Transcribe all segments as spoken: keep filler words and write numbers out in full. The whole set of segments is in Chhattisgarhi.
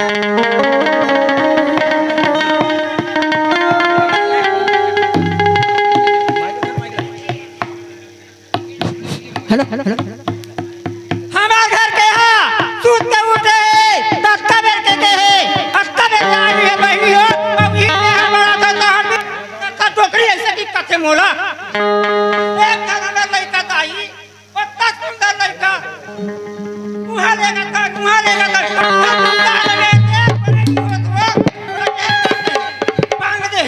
Hello, hello, hello. हमार घर के हा, सूत के उठे हे, त अतका बेर के के हे, अतका बेर के आई हे बहिनी हो, अब ई ले हा बड़ा सा तोहर भी, का डोकरी ऐसे की कथे मोला। एक घंटा में लइका दाई, ओतना सुंदर लइका। उहाँ लेगा था, उहाँ लेगा था, कतना सुंदर लगे, एक बड़े मुँह धो, बांध दे।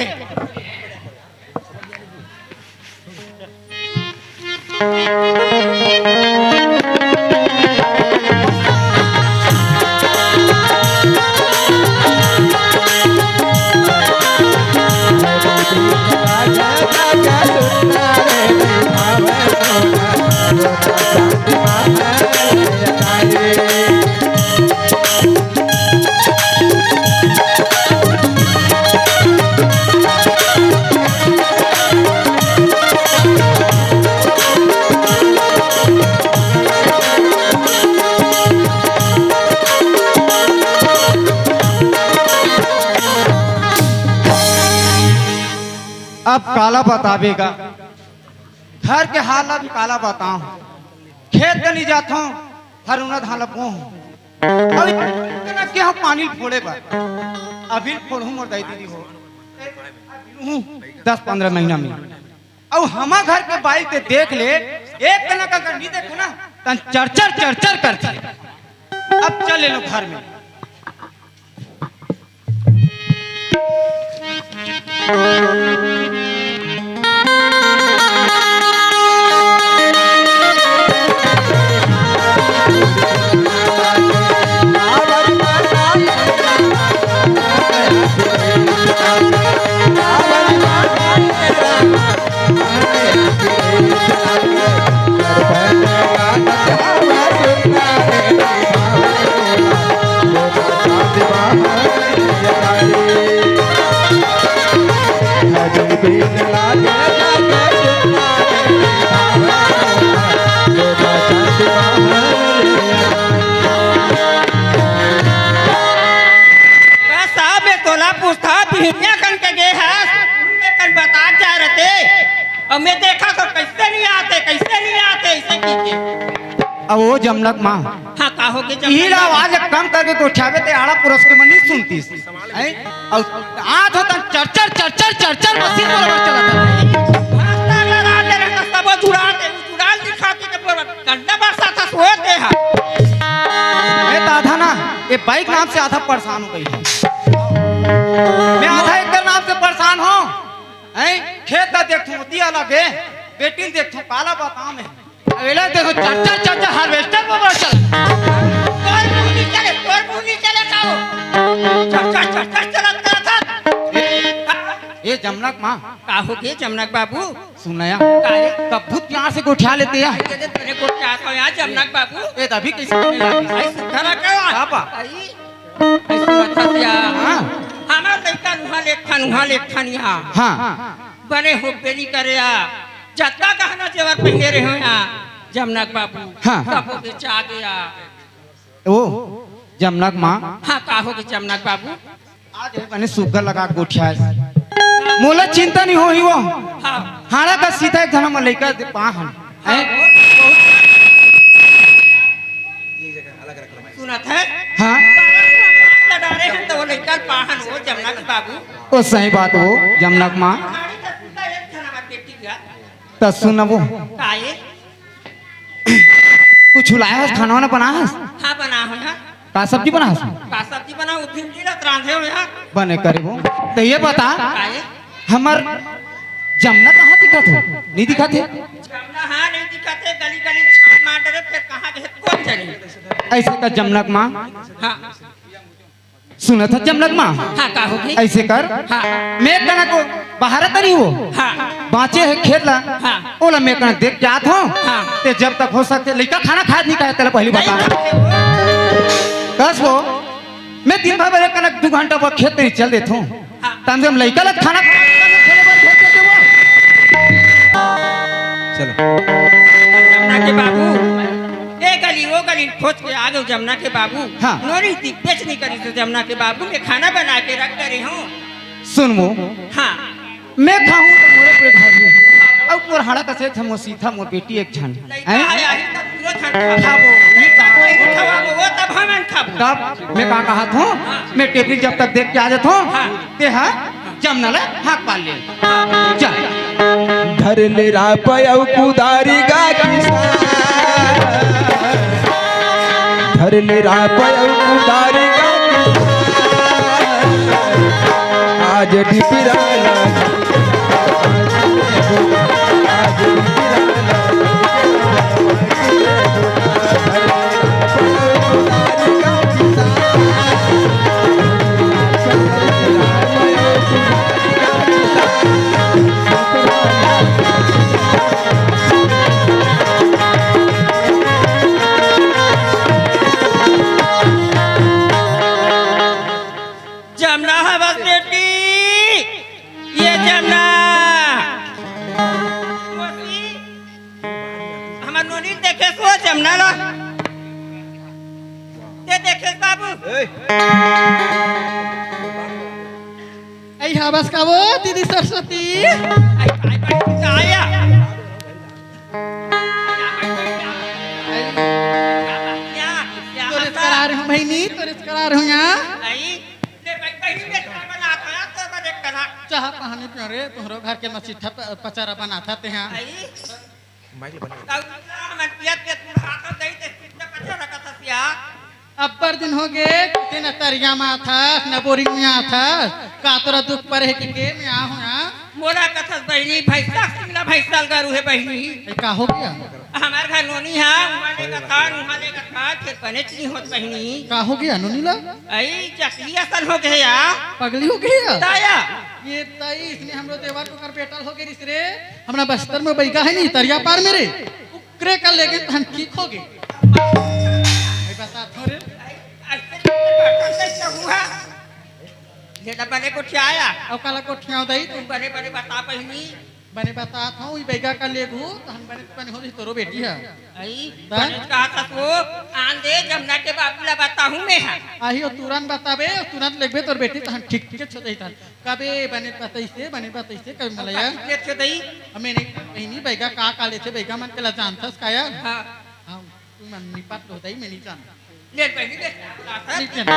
अब काला बताबे गा, घर के हाल ला भी काला बताओं। खेत कनी जाथों, हरुना धान ला बोहूं। अभी के हम पानी फोड़े बर, अभी फोड़हूं मोर दाई दीदी हो, दस पंद्रह महीना में। अउ हमा घर के बाई ते देख ले, एक तना का अगर नहीं देखे ना, तन चरचर चरचर करथे। अब चल ले लो घर में। का साहब, मैं तोला पूछता, बिहनिया कन के गे हस, मैं कन बतात जा रहते, अउ मैं देखा तो कैसे नहीं आते, कैसे नहीं आते, ऐसे कीजिए। अब वो जमनक माँ, हाँ, का हो के इही ला जमनक? आवाज कम करके गोठियाबे ते आड़ा पुरस के मन नहीं सुनतीस। हैं? अउ आज होता चरचर, चरचर, चरचर मशीन बरोबर चलत हे। भास्कर लगा दे रहता, सब जुड़ा दे, जुड़ा दिखा के जब बरोबर गन्ना बरसा था, सोए दे हा। ए दादा ना, ये बाइक नाम से आधा परेशान हो गई है। मैं आधा एकड़ नाम से परेशान हूँ। हैं? खेत ला देखथूं, ओती अलग हे। बेटी ल देखथूं, काला बतावं मैं। अब एला देखो, चरचर, चरचर, harvester बरोबर चल। तोर मुंह नहीं चले, तोर मुंह नहीं चले का हो? चरचर, चरचर चलत, चलत, चलत। ए जमनक माँ। का हो गे जमनक बाबू? सुन ना यार। का हे? कब बहुत प्यार से गोठिया लेते यार। अरे, तेरे गोठिया तो यार जमनक बाबू। ए, तभी कैसे नहीं लागी? भाई सुखा रहा क्या? पापा। भाई। अइसे मत हंसिया। हाँ। हमार लइका नुहा लेखा, नुहा लेखा निहा। हाँ। बने हो बेली करे आ। जतका गहना जेवर पहिने रहे हो आ, जमनक बाबू। हाँ। सब हो बेचा गया। ओ, जमनक माँ। हाँ, का हो गे जमनक बाबू? आज हे बने सुग्घर लगा गोठियाए। मोला चिंता नहीं होही वो। हाँ। हाड़ा का सीधा एक झन हमर लइका दे पा हन। हैं? सुनत हे? हाँ। लड़ा रहे हैं तो वो लइका पाहन हो जमनक बाबू। ओ सही बात हो जमनक माँ। हाड़ी का सुता एक झन हमर बेटी गया। त सुन वो। काहे? कुछ लाया हस, खाना वाना बना हस? हाँ, बना हो यार। का सब्जी बना हस? का सब्जी बना हो? भिंडी रत रांधे हो यार। बने करे वो। त ये बता, काहे? हमर जमना कहाँ दिखत हो? नहीं दिखत हे? जमना हाँ नहीं दिखत हे, गली गली छान मार डरे, फिर कहाँ गए कौन जाने? ऐसे का जमनक माँ। हाँ। सुनत हस जमनक माँ? हाँ, का हो गे? ऐसे कर। हाँ। मैं कनक बाहर तरी हो। हाँ। बाँचे हे खेत ला। हाँ। ओला मैं कनक देख के आत हों। हाँ। ते जब तक हो सकथे लइका खाना खात नहीं कहे, तेला पहली बता। नहीं खाते हो। कस वो, मैं दिन भर बर कनक दू घंटा बर खेत तरी चल देत हों। हाँ। तब से हम लइका ला खाना चलो। जमना के बाबू, ए गली, ओ गली, खोज के आ गयो जमुना के बाबू। हाँ। नोनी दिख बेच नहीं करिस जमुना के बाबू, मैं खाना बना के रख करे हूँ। सुन वो, हाँ। मैं खाहूँ त मोरे पेट भरही, अउ मोर हाड़ा कसेत हे मोर सीधा मोर बेटी एक झन। लइका हैं? आया ही तब पूरा झन खाबो। खाबो, ये खाबो। नहीं खाबो, वो तब हमन खाबो। तब मैं का कहत हूँ, मैं टेबल जब तक देख के आ जात हूँ, हाँ। ते हा जमुना ला हाक पार ले। जा। धर ले रापय अउ कुदारी गा किसान। धर ले रापय अउ कुदारी गा किसान। आज डिपिराना। आज डिपिराना। जमुना हवस बेटी, ये जमुना। हमर नोनी देखे सो जमुना ला। ते देखे बाबू। ऐ हवस का वो दीदी सरस्वती। आई, आई, आई, आया। तोरे करार हूँ बहिनी, तोरे करार हूँ यहाँ। आई, ले भाई, बहिनी, ले, चाय बना, खाया, तो मैं देख करा। चाह पानी पियो रे, तुम्हरो घर के मसीठा प-, पचारा बनाथा ते यहाँ। आई। माइक ले बंद कर। तब हमन पियत के तू हाथ दे दे, चित्त पचारा का ससिया। अब्बड़ दिन होगे, ते न तरिया म आथस, न बोरिंग म आथस, का तोरा दुख परे हे कि के मैं आहूँ ना? मोला कथस बहिनी, भैंसा सिंगला भैंसा गरू हे बहिनी। ए, का होगे? हमर घर नोनी हा, उहाँ ले कथन, उहाँ ले कथन, फेर बने चीज होत बहिनी। का होगे नोनी ला? अई, जकली असन होगे या। पगली होगे या? ताया। ये तई, इसने हमरो देवर को कर बेटा होगे रिस रे। हमना बस्तर में बैगा हे नी, तरिया पार में रे। ओकरे कर लेगे तहन ठीक होगे। भाई बता थोरे। ये तो बने गोठियाया। अउ काला गोठियाव दई तू? बने बने बता बहिनी। बने बतात हूँ, ई बैगा कर लेगू, तहन बने बने हो जही तोरो बेटी है। अई, बा? बने कहा था तो, आन दे, जमुना के बाबू ला बताहूँ मैं हा। आही, ओ तुरंत बताबे, ओ तुरंत लेगबे तोर बेटी, तहन ठीक, ठीक छो दही तहन। कबे बने बतइसे, बने बतइसे, कबे मलया। ठीक छो दही। हमें नहीं, नहीं, नहीं, बैगा का, का लेथे, बैगा मन के ला जानथस काया? हाँ। हाँ, तू मन निपट लो दही, मैं नहीं जानता। ले बहिनी, ले। नहीं जानता।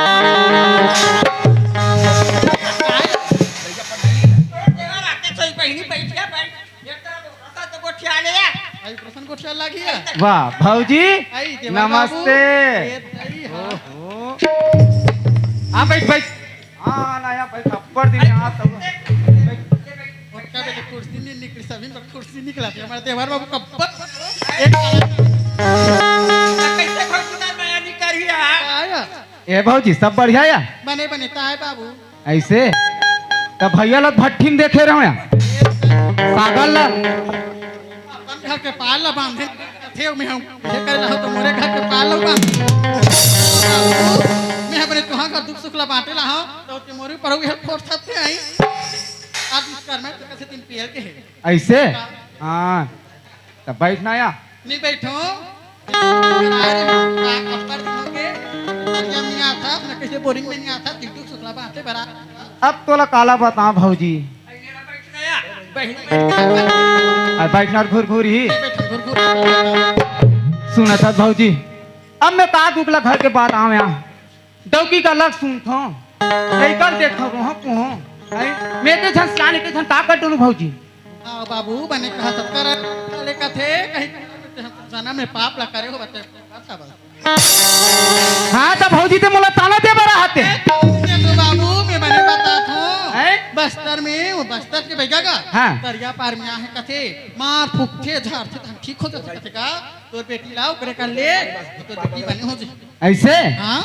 तोर देवर आते सोई बहिनी, बैठ जा, बैठ। ये तो रसा तो गोठिया ले आ। आई प्रसन्न गोठिया लागी है। वाह, भौजी, आई देवर बाबू। नमस्ते। ये दही, हाँ। ओहो। हाँ, बैठ, बैठ। हाँ, ना, यहाँ बैठ, अब्बड़ दिन यहाँ सब। ओक्का बेले कुर्सी नहीं निकली, सभी पर कुर्सी निकला थी। हमारे देवर बाबू कब्बड़ एक कैसे भौजी ना मया नहीं करी है? आया। ए भौजी, सब बढ़िया या? बने, बने, ताए बाबू। ऐसे? तब भैया लोग भट्ठी में देखे रहो या? सागर ला? अपन घर के पाल ला बांधे थे, मैं हम ये कर रहा तो मोरे घर के पाल ला बांध। मैं अपने तुहां का दुख सुख ला बांटे ला हूं, तो ते मोरे पर ये फोड़ सकते हैं। आज इस घर में तो कैसे दिन पियल के है। ऐसे? हाँ। तब बैठना या? नहीं बैठो। अरे, का अब्बड़ दिन होगे? तरिया में नहीं आथस, न किसी बोरिंग में नहीं आथस, टिकटू शुक्ला बाते बरा। अब तोला काला बताओ भौजी। बहिनी बैठ के अरे बैठना घुर घुर ही। बैठो, घुर घुर। सुनत हस भौजी, अब मैं का दुख ला घर के बात आवे आ। डौकी का लग सुनथो, लइका ल देखो, रोहो कुहो। हैं? मैं के झन सियान के झन का कर डोलू भौजी? हाँ बाबू, बने कहा सत्कार ले कथे, कहीं जन्म में पाप ला करे हो बते। हाँ, त भौजी ते मोला ताना दे बर आते। ये तो बाबू, मैं बने बतात हूँ। हैं? बस्तर में, वो बस्तर के बैगा का? हाँ। तरिया पार में आहे कथे, मार फुकथे, झारथे, तहन ठीक हो जाथे कथे का? तोर बेटी ला ओकरे कर ले, तोर बेटी बने हो जी। ऐसे? हाँ।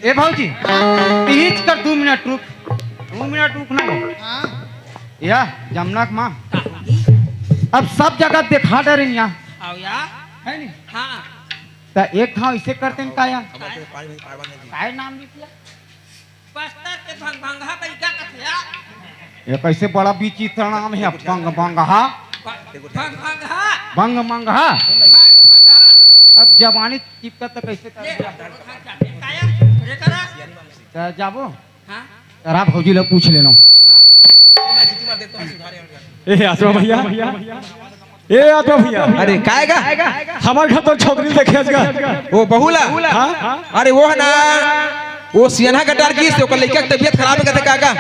ए भौजी, इहीच कर दू मिनट रुक, दू मिनट रुक ना। हाँ। या जमना के माँ, अब सब जगह देखा डरे या। आओ या। है नी? हाँ। त एक ठाव इसे करते न का या? काय नाम लिखला? बस्तर के भंग-, भंगहा बैगा कथे या। ये कैसे बड़ा विचित्र नाम है, भंग-, भंगहा? भंग, भंग, हाँ। भंग मंगहा। भंग, भंग, हाँ। अब जवानी चिपकत त कैसे कर? ये, काया, रे करा। त जाबो? हाँ। तेरा भौजी ला पूछ लेना। ए आत्मा भैया, ए आत्मा भैया। अरे काय गा? हमर घर तो छोकरी देखे गा। ओ बहू ला? हाँ? अरे वो है ना, वो सियाना का डर गिस, ओकर लइका के तबीयत खराब है, कहते का गा?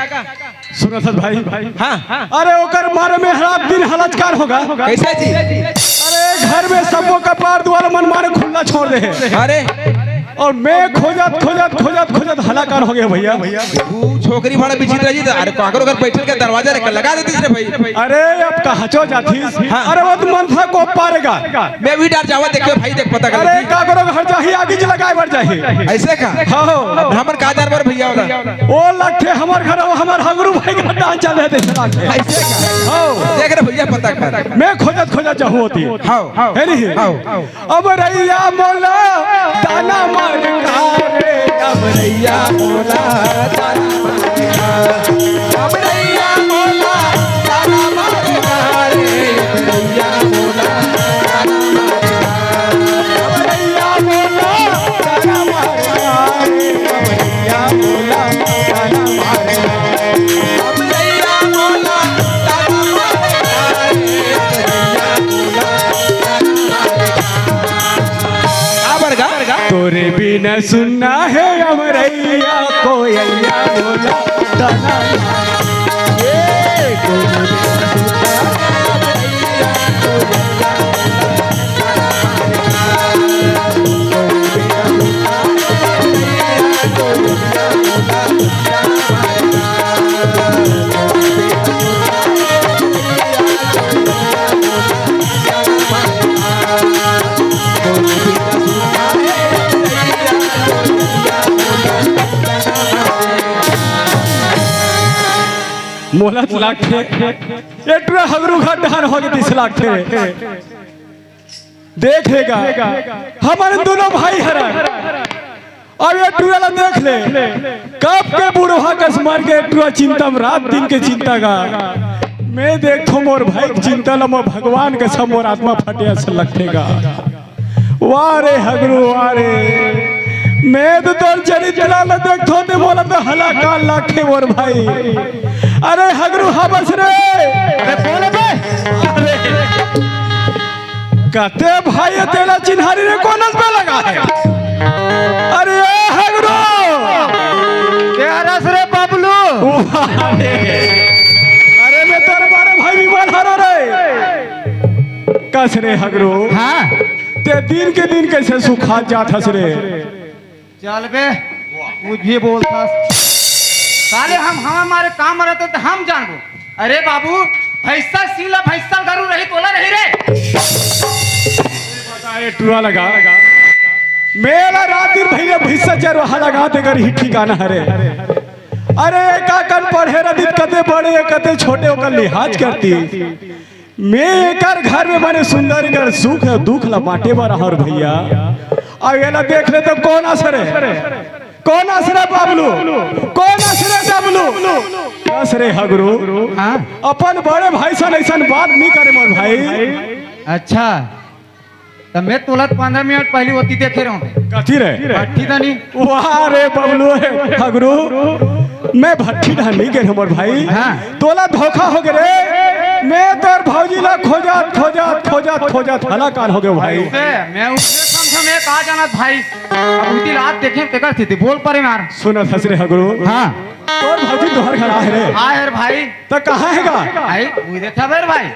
सुनो सर भाई। हाँ। अरे ओकर मारे में रात दिन हालाचार होगा। कैसे जी? अरे घर में सबको कपार दुआर मन मारे खुला छोड़ दे। अरे और मैं खोजत, खोजत, खोजत, खोजत हलाकान हो गया भैया। तू छोकरी भाड़ा बिचित रही त, अरे काकरो घर बैठल के दरवाजा रे लगा देतीस रे भाई। अरे अब कहाचो जातीस। हाँ। अरे वो तो मन था को पारेगा। मैं भी डर जावा, देखियो भाई, देख पता कर अरे लेती। काकरो घर जाही आगी ज लगाए बर जाही। ऐसे का? हाँ। अब हमर का दरबार भैया वाला। वो लगथे हमर घर, वो हमर हगरू भाई का डांस चल रहे थे। ऐसे का? हाँ। देख रे भैया, पता कर। मैं खोजत खोजत जाहूँ होती। हाँ। है नहीं? हाँ। अब रैया मोला ताना मार का रे, अब रैया मोला ताना मार का। अब रैया मोला ताना मार का रे, अब रैया मोला ताना मार का। अब रैया मोला ताना मार का रे, अब रैया मोला ताना मार का। अब रैया मोला ताना मार का रे, अब रैया मोला ताना मार का। काबर गा? तोरे बिना सुन्ना है अमरैया, कोयलिया बोला दाना। ए, तोरे बिना सुन्ना है अमरैया, कोयलिया बोला दाना। मोला त लागथे, ए टुरा हगरू घर डहर हो गे तइसे लागथे। देखेगा, हमर दूनों भाई हरय। अब ए टुरा ला देख ले, कब के बुढ़वा कस मर गे, ए टुरा चिंता म रात दिन के चिंता गा। मैं देखथों मोर भाई के चिंता ला, मोर भगवान कसम मोर आत्मा फटे असन लगथे गा। वाह रे हगरू, वाह रे। मैं तो तोर चरित्र ला देखथों ते मोला तो हलाकान लागथे मोर भाई। अरे हगरू, हाँ बस रे। अरे बोल बे। अरे। कते भाई तेला चिन्हारी रे, कोन अस बे लगा है? अरे ए हगरू। के हरस रे बबलू? वाह रे। अरे मैं तोर बड़े भाई विमल हरों रे। कस रे हगरू। हाँ। ते दिन के दिन कइसे सुखात जात हस रे? चल बे, कुछ भी बोलथस। साले हम, हम हमारे काम में रहते तो हम जानबो। अरे बाबू, भैंसा सीला भैंसा गरू रही तोला रही रे। बता, ए टुरा लगा। मेला रात दिन भैया भैंसा चरवाहा लगा ते कर ही ठिकाना हरे। अरे एकाकन पढ़े रहितिस, कते बड़े कते छोटे ओकर लिहाज करती। मैं एकर घर में बने सुंदर कर सुख दुख ला बांटे बर आहूं भैया। अब एला देख ले तो कोन अस रे, कोन अस रे बबलू, कोन अस रे डबलू, कस रे हगरू। हाँ? अपन बड़े भाई सन अइसन बात नहीं करे मोर भाई। अच्छा, त मैं तोला पंद्रह मिनट पहली ओती देखे रहूं। कथी रे? भट्ठी दानी। वाह रे बबलू, हगरू, मैं भट्ठी दानी गे हमर भाई। हाँ। तोला धोखा हो गे रे। मैं तोर भौजी ला खोजत, खोजत, खोजत, खोजत हलाकान हो गे भाई। से, मैं उसे समझा, मैं का जानत भाई। अब उती रात देखे तेकर स्थिति बोल परे मार। सुन हस रे हगरू। हाँ। तोर भौजी तोहर घर आहे रे। आहे रे भाई। त कहाँ हे गा? आई, उई देखा बे रे भाई।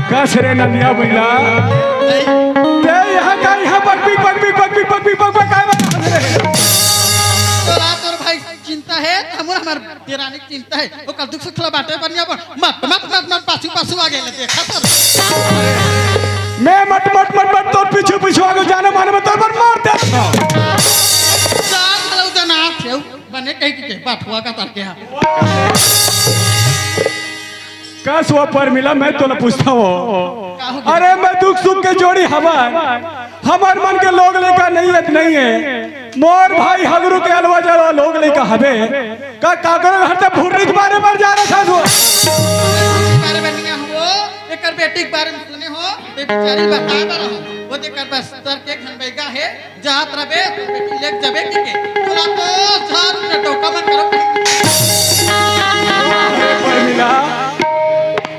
कस रे नंदिया बइला। ते यहाँ का यहाँ बकबी, बकबी, बकबी, बकबी, बकबा काय बता रे? तोला तोर भाई चिंता हे, हमर, हमर देरानी चिंता हे। ओकर दुख सुख ला बांटे बर नहीं आबो। मत, मत, मत, मत, पाछू, पाछू आ गेले, देखा सर। मैं मत, मत, मत, मत, तोर पीछू, पीछू आगे जाने माने में तोर पर मार दे। चार घलो जना थे, बने कहीं के बात हुआ का तार के हाँ। कस वो परमिला, मैं तोला पूछता हूँ। अरे, मैं दुख सुख के जोड़ी हवन, हमर मन के लोग लइका नहीं है, नहीं है। मोर भाई हगरू के अलवा जलवा लोग लइका हवे। का काकरो घर से फुर्री के बारे बर जा रहा था तू? बारे में नहीं हो, एकर बेटी के बारे में सुने हो, ये बेचारी बता बर हो, वो देकर बस्तर के घन बैगा है, जात रबे, बेटी लेके जबे के के। तोला तो झारू के टोका मत करो। परमिला,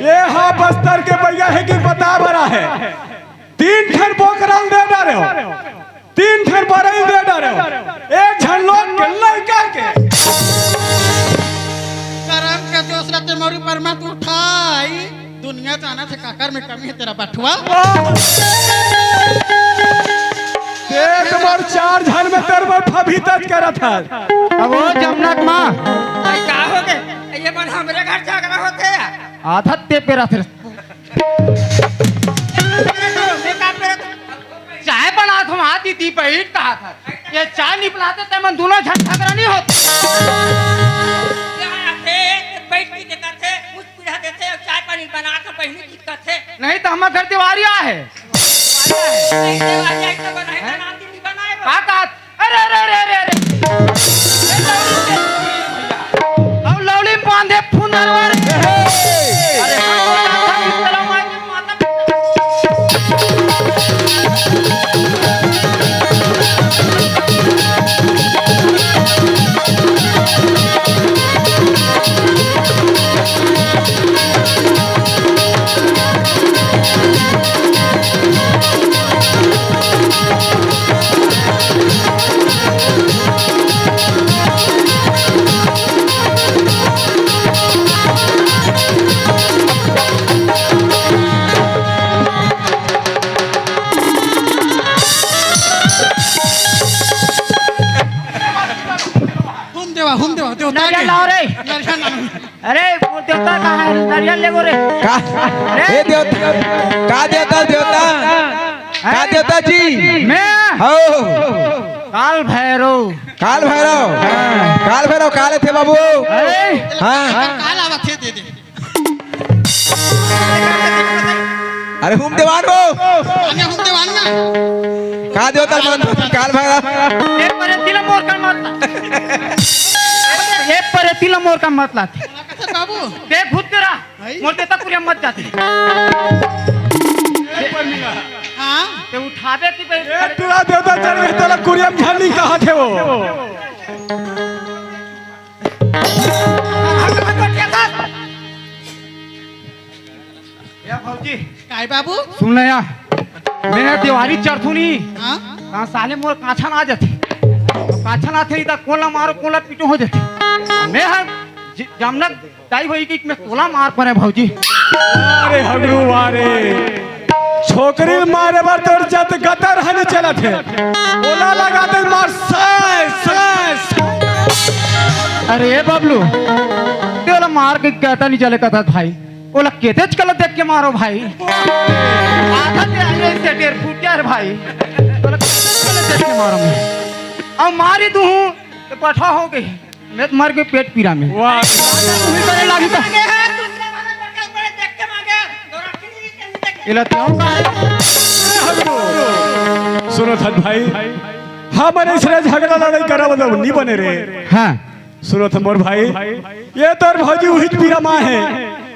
ये हा बस्तर के बैगा है कि बता बरा है? तीन ठन बोकरा ल दे डारे हो, तीन ठन बरई दे डारे हो, एक झन लोग के लइका के। करम के जोश रहते मोरी पर मत उठाई। दुनिया जाना थे काकर में कमी है तेरा बठुआ। देख मोर चार झन में तेरे में फभी तच करत है। अब वो जमनक माँ। भाई का हो गए? ये मन हमरे घर झगड़ा होते हैं। आदत ते पे रहते। चाय बनात हूँ, हाँ दीदी, बैठ कहा था। ये चाय नहीं बनाते ते मन दोनों झन झगड़ा नहीं होते। बैठ के देखा थे, मुस्कुरा देते, चाय पानी बनात हूँ, बहिनी दिक्कत है। नहीं तो हमारे घर देवारी आहे। देवारी आई तो बनाए, हैं? बनाती नहीं बनाए। का कहत? अरे, अरे, अरे, अरे, अरे। अब लौली में बांधे फुंदरवा रे। अरे, हम तो जाता नहीं, चलो, मार के माता। हुम देवा, हुम देवा, देवता नरियल के। लाओ रे। नरियल लाओ। अरे, वो देवता कहाँ है? नरियल ले वो रे। का? अरे। ए देवता, का देवता, देवता? का हैं? देवता जी? मैं? हो। काल भैरव। काल भैरव। काल भैरव, काले थे बाबू। अरे। हाँ। काल आवत थे, दे दे। अरे हुम देवान हो। अरे हुम देवान ना। का देवता मान काल भैरव। एक बार तिला मोर का मत ला। एक बार तिला मोर का मत ला। कथा बाबू। देख भूत तेरा। भाई। मोर देवता कुरिया मत जाते। हाँ। ते उठावे की बे-, ए, तेरा देवता चढ़ गए, तेरा कुरिया में झाली कहाँ थे वो? या भौजी, काय बाबू? सुन ले या, मैं देवारी चढ़थू नी, हाँ? कहाँ साले मोर काछन आ जाथे। काछन आथे नी ता कोला मारो, कोला पीटो हो जाथे। मैं हर ज-, जामनक ताई होई कि मैं तोला मार परे भौजी। अरे हगरू वारे, छोकरी मारे बर तोर जत गतर हनी चलत हे। ओला लगा दे मार साय, साय, साय। अरे ए बबलू, तेला मार के कहता नहीं चले कहता भाई। ओला केतेच कल देख के मारो भाई। आधा ते आइले से डेढ़ फुट यार भाई। ओला केतेच कल देख के मारो मैं। अब मारी दूँ तो पठा हो गई। मैं तो मर गए पेट पीरा में। वाह। तू ही करे लागी तो। एला तो का है? सुनो थन भाई, हमन ऐसने झगड़ा लड़ाई करब त नहीं बने रे। हाँ। सुनो थन मोर भाई, ये तोर भौजी उहिच पीरा माँ है,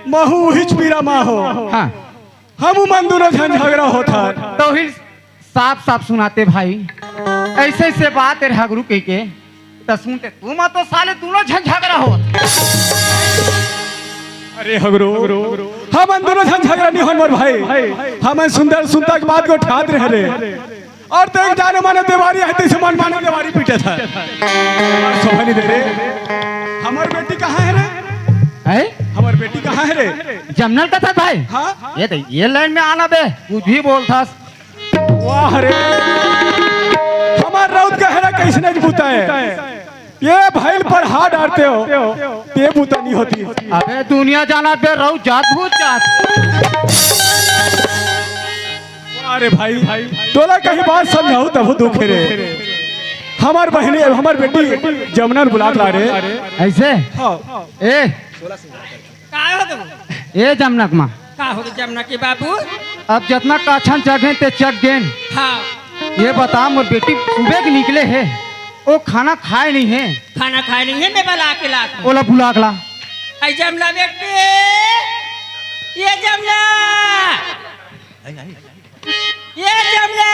महू उहिच पीरा माँ हो। हाँ। हम मन दोनों झन झगड़ा होत हन। तो ही साफ साफ सुनाते भाई, ऐसे ऐसे बात तेरे हगरू कह के, त सुनते तू मत तो साले दोनों झन झगड़ा हो। अरे हगरू, हमन दोनों झन झगड़ा नहीं होन मोर भाई, हमन सुंदर सुनता के बात को ठात रहे रे। और तो एक जाने माने देवारी है, तैसे मन माने देवारी पीटे था। शोभा नहीं दे रे। हमार बेटी कहाँ है रे? है? हमार बेटी कहाँ है रे? जमनल का था भाई। हाँ? ये तो ये लाइन में आना बे, कुछ भी बोलता। वाह रे, हमार राउत का हेरा कैसने बुता है। ये भाईल पर हाथ डालते हो, ते बुता नहीं होती। अबे दुनिया जाना बे, राउत जात भूत जात। अरे भाई, तोला कहीं बात समझाऊ तब दुख रे। हमार बहिनी, हमार बेटी जमनल बुलात ला रे। ऐसे? हाँ। ए, का हो गे? ए जमना के माँ। का हो गे जमना के बाबू? अब जतना काछन चघेन ते चघ गेन। हाँ। ये बता मोर बेटी सुबह के निकले हे, ओ खाना खाए नहीं हे। खाना खाए नहीं हे, मैं बला के लात हूँ। ओला बुला के ला। ए जमना बेटी, ए जमना, ए जमना।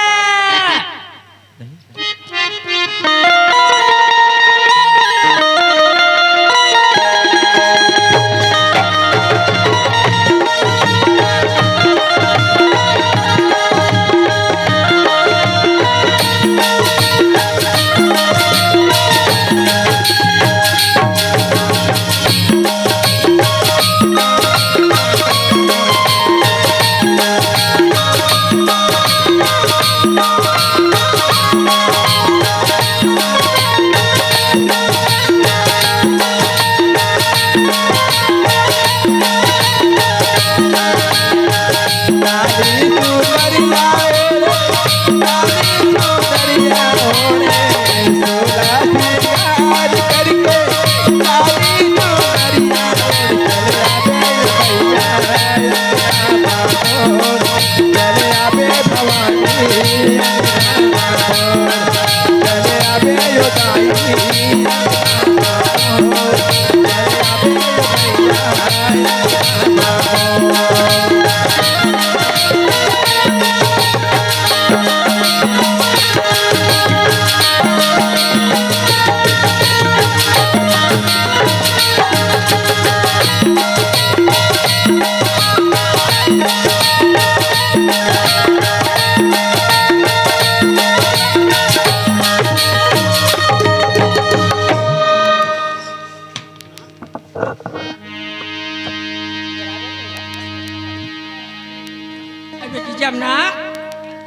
ए बेटी जमना,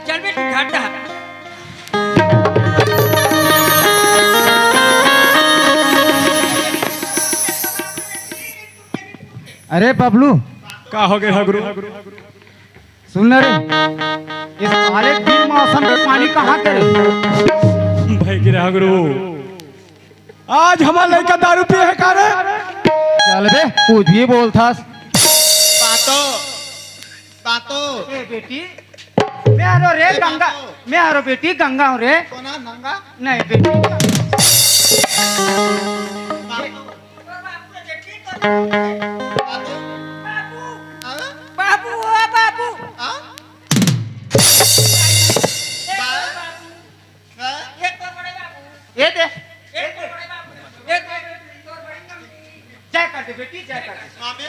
चल बेटी घर डहर। अरे बबलू, का हो गे हगरू? सुन ना रे, इस साले बिन मौसम के पानी कहाँ के रे? भई गे रे हगरू, आज हमर लइका दारू पिए हे का रे? चल बे, कुछ भी बोलथस। बातो, बातो। ए बेटी, मैं हरो रे ए गंगा, बातो। मैं हरो बेटी गंगा हूँ रे। कोना नंगा? नहीं बेटी। बातो। बाबू, हाँ? बाबू, ओ बाबू। हाँ? हाँ? ये दे। जय कर दे बेटी, जय कर दे। मामी।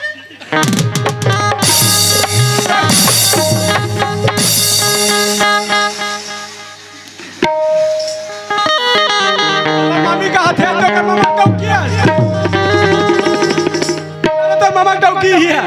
मामी का हाथ है, तो कर मामा टौकी है। अरे तो मामा टौकी ही है।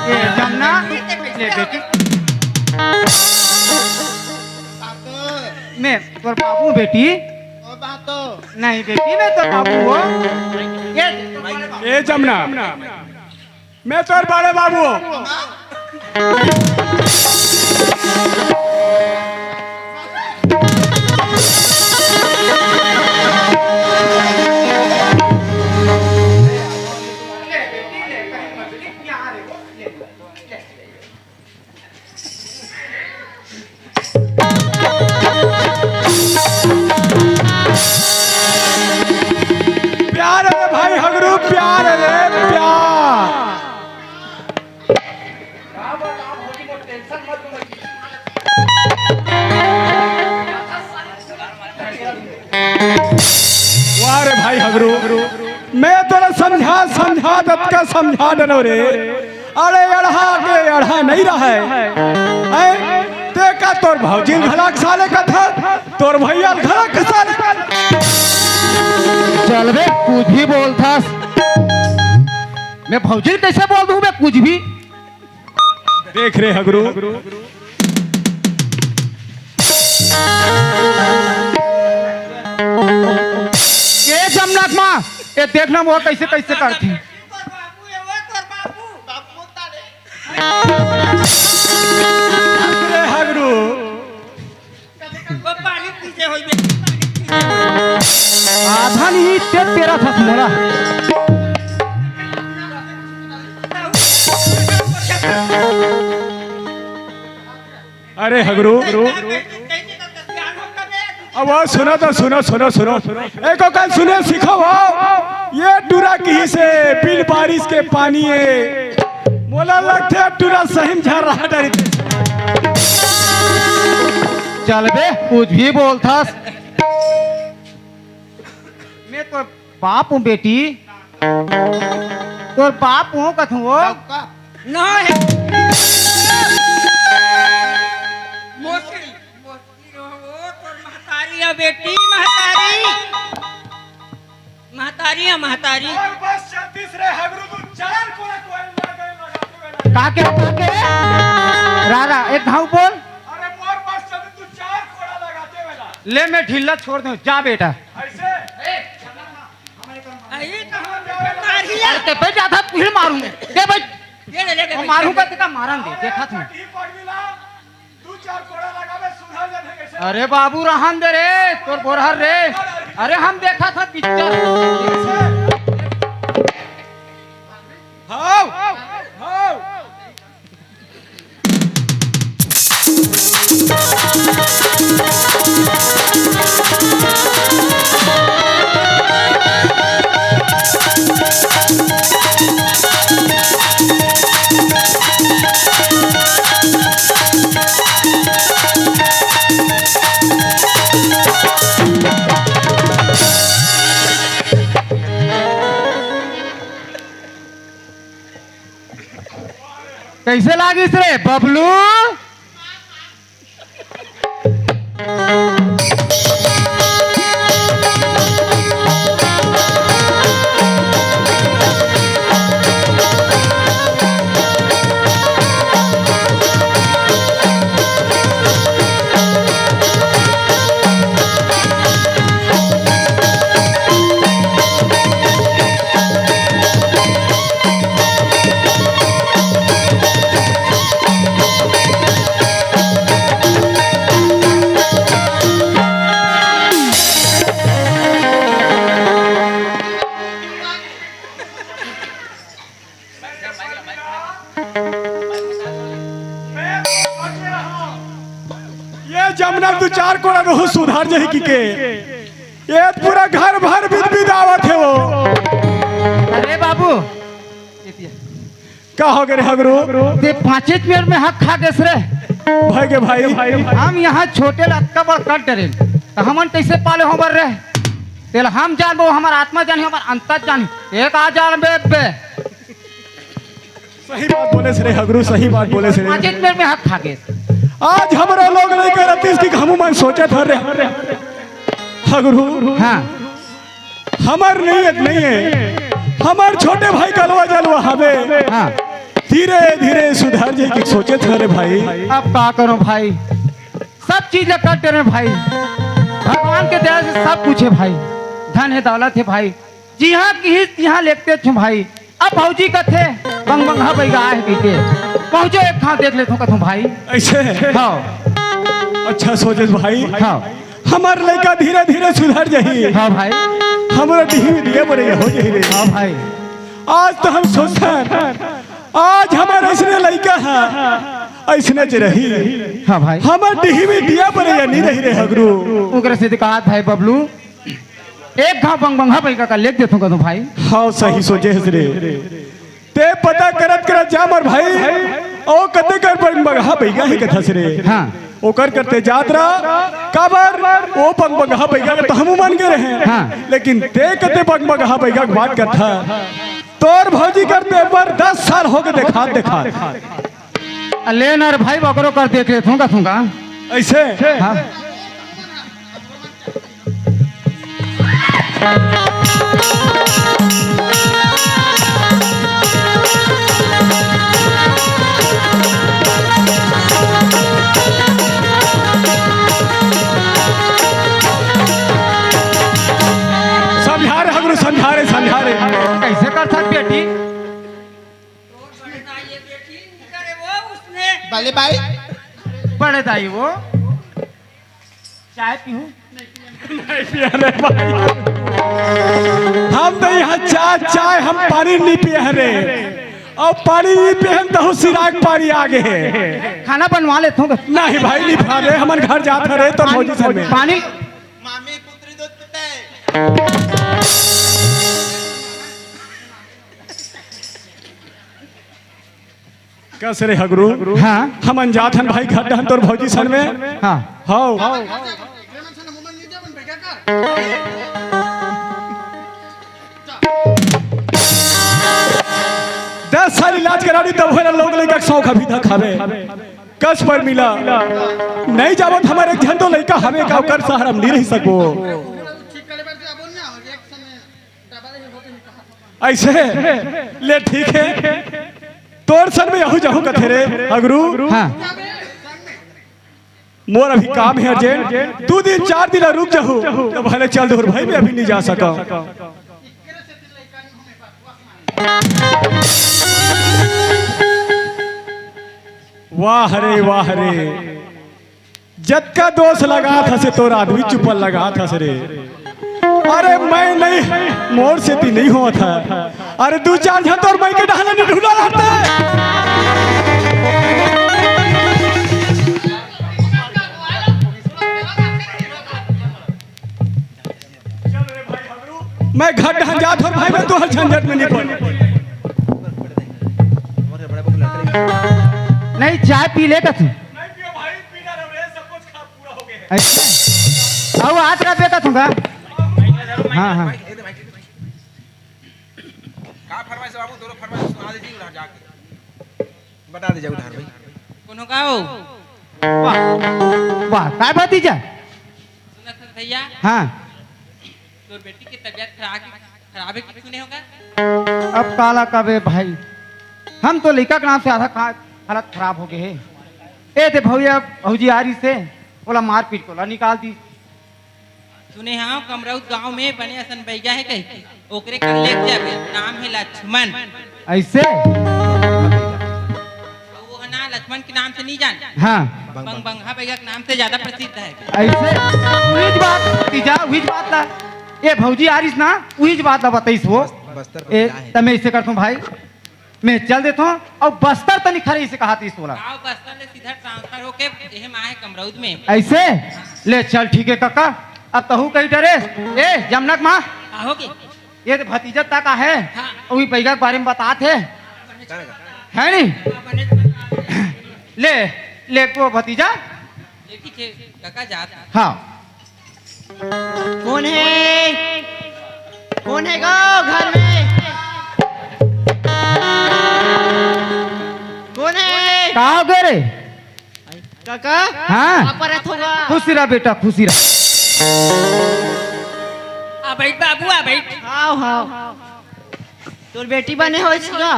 ए, जमना, ले बेटी। मैं तोर बाबू बेटी। ओ बातो। नहीं बेटी, मैं तोर बाबू हो। ये ए जमना, मैं तोर बड़े बाबू हो। प्यार रे भाई हगरू, प्यार रे प्यार। वाह रे भाई हगरू, मैं तोला समझा समझा दतका समझा डरो रे। अरे अड़हा के अड़हा नहीं रहे। हैं? ते का तोर भौजी ल घलक साले कथा, तोर भैया ल घलक साले। चल बे, कुछ भी बोलथस। मैं भौजी ल कैसे बोल दूं बे कुछ भी? देख रे हगरू। ये जमनाथ माँ, ये देखना वो कैसे कैसे करती। अरे हगरू। वो पानी पीछे होई बे, पानी पीछे। आधा नहीं, ते तेरा था मोला। अरे हगरू। अब वो सुनो तो सुनो, सुनो, सुनो। एको कान सुने सीखो हो। ये टूरा किहिसे बिन बारिश के पानी हे। मोला लगथे टूरा सही म झर रहा डरी। चल बे, कुछ भी बोलथस। मैं तो बाप हूँ बेटी, तोर बाप हूँ कथूँ वो। नहीं। मोसकिल, मोसकिल हो, तोर महतारी है बेटी, महतारी। महतारी है, महतारी। और बस छत्तीस रे हगरू, तू चार कोड़ा कोयल लगाते वेला। का के, का के? रा, रा, एक घाव बोल। अरे मोर बस छत्तीस, तू चार कोड़ा लगाते वेला। ले, मैं ढीला छोड़ दूँ, जा बेटा। ऐसे? अरे ते पे जाथा, तुझे मारूंगा। दे भाई। ये ले, ले, ले, वो ले, मारूंगा, ले। तेका मारन दे, देखा तू। अरे बाबू, रहन दे रे, तोर बोरहर रे। अरे हम देखा था पिक्चर। हाव, हाव। कैसे लागिस रे बबलू? ये जमना दू चार कोड़ा रहू सुधार जाही कि के। ये पूरा घर भर बिद बिद आवत हे वो। अरे बाबू, का हो गे रे हगरू? ते पाँचेच मिनट में हक खा गेस रे। भाई के भाई। हम यहाँ छोटे ल अतका बड़ कर डरेन, त हमन कैसे पाले हो बर रे? तेला हम जानबो, हमर आत्मा जानही, हमर अंतर जानही। एक आ जान बे, बे। सही बात बोले रे हगरू, सही बात बोले रे। पाँचेच मिनट में हक खा गेस। आज हमरो लोग लइका रतिस कि हमू मन सोचत हन रे। हगरू। हाँ। हमर नीयत नहीं हे, हमर छोटे भाई कलवा जलवा हवे। हाँ। धीरे धीरे सुधर जाही कि सोचत हन रे भाई। अब का करो भाई, सब चीज ल कर डरेन भाई। भगवान के दया से सब कुछ हे भाई, धन हे, दौलत हे भाई, जिहाँ किहिस तिहाँ लेगतेच हूँ भाई। अब भौजी कथे, बंग बंगहा बइगा हे कहिके, पहुँचो एक घाव देख लेथों कथों भाई। ऐसे? हाँ। अच्छा सोचेस भाई। हाँ। हमर लइका धीरे धीरे सुधर जाही। हाँ भाई। हमरो डिही में दिया बरे हो जाही रे। हाँ भाई। आज तो हम सोचथन, आज हमर अइसने लइका ह, अइसने च रही। हाँ भाई। हमर डिही में दिया बरे या नहीं रही रे हगरू। ओकरे से दिक्कत हे बबलू। एक घाव बंग बंगहा बइगा ल लेग देथों कथों भाई। हाँ, सही सोचे हस रे। ते पता करत करत जा मोर भाई, ओ कते कर बंग बंगहा बइगा हे कथस रे। हाँ। ओकर करते जात रह, काबर ओ बंग बंगहा बइगा के त हमू मन गे रहे। हाँ। लेकिन ते कते बंग बंगहा बइगा के बात करथा। तोर भौजी कर पेपर दस साल होगे देखात देखात। ले न रे भाई, ओकरो कर देख लेथों का थों का। अइसे? हाँ। समझा रे हगरू, समझा रे, समझा रे। कइसे करथस बेटी? बड़े दाई वो, चाय पीहूं? नहीं पिया रे भाई। हम तो इहाँ चाय, चाय, हम पानी नहीं पिए हरे। अउ पानी नहीं पिए हन, तहूँ सिराक पानी आगे हे। खाना बनवा लेथों। नहीं भाई, नहीं खा रे, हमन घर जात हरे, तो भौजी से में। पानी। मामी पुत्री दूध पीते। कस रे हगरू? हाँ। हमन जात हन भाई घर डहन तोर भौजी सन में। हाँ। हव। दस साल इलाज करा ली तब होए लोग लइका के शौक अभी तक हवे। कस पर मिला। नहीं जावत हमर एक झन तो लइका हवे का ओकर सहारा हम नहीं रह सकबो। अइसे ले ठीक हे, तोर सन में यहू जहू कथे रे हगरू। हाँ। मोर अभी काम हे urgent, दू दिन चार दिन ला रुक जहू, तो भले चल दूर भाई, मैं अभी नहीं जा सका। वाह रे, वाह रे। जतका दोष लगात हस तोर आदमी चुपल लगात हस रे। अरे मैं नहीं, मोर सेती नहीं होत हे। अरे दू चार झन तोर मइके डहन नहीं ढूंढा रहते। मैं घर डहन जात हूँ भाई, मैं तोहर झंझट में नहीं पड़। नहीं, चाय पी ले का तू। अइसे? अउ आज का बेटा तू का? हाँ, हाँ। का फरमाइश बाबू, तोरो फरमाइश सुना दीजिए उधर जाके। बता दीजिए उधर भाई। कोनो का हो? वाह, वाह, का भतीजा? सुनत हस भैया? हाँ। तोर बेटी के तबीयत खराब, खराब हे कि सुने होगा? अब काला कबे भाई, हम तो लइका के नाम से आधा खा-, हालत खराब होगे हे। ए ते भैया, भौजी आ रहिसे, ओला मारपीट के ओला निकाल दी। सुने हंव, कमरौत गांव में बने असन बइगा हे कहिके, ओकरे कर लेग जाबे, नाम हे लक्ष्मण। अइसे? अउ वो ना लक्ष्मण के नाम से नहीं जान। हाँ। बंग बंगहा बइगा के नाम से ज्यादा प्रसिद्ध हे। अइसे? उहीच बात भतीजा, उहीच बात ला। ए भौजी आ रहिस ना, उहीच बात ला बताइस वो। बस्तर ए, तमे अइसे करथों भाई, मैं चल देथों, अउ बस्तर तनी खरे अइसे कहातिस ओला। गाँव बस्तर ले सीधा transfer होके एहे मा हे कमरौद में। अइसे? ले चल, ठीक हे कका, अब तहूँ कहीं डरे। ए, जमनक माँ। का होगे? ये तो भतीजा तक आहे। हाँ। वही बइगा के बारे में बतात हे। हे नहीं? हाँ, बने तो बता। ले, ले को भतीजा। ले ठीक हे, कका जात। हाँ। कोन हे? कोन हे गो घर में? कोन हे? का होगे रे? काका? हाँ? का परत होगा? खुशी रह बेटा, खुशी रह। आ बइठ बाबू, आ बइठ। हाव, हाव। तोर बेटी बने होइस का?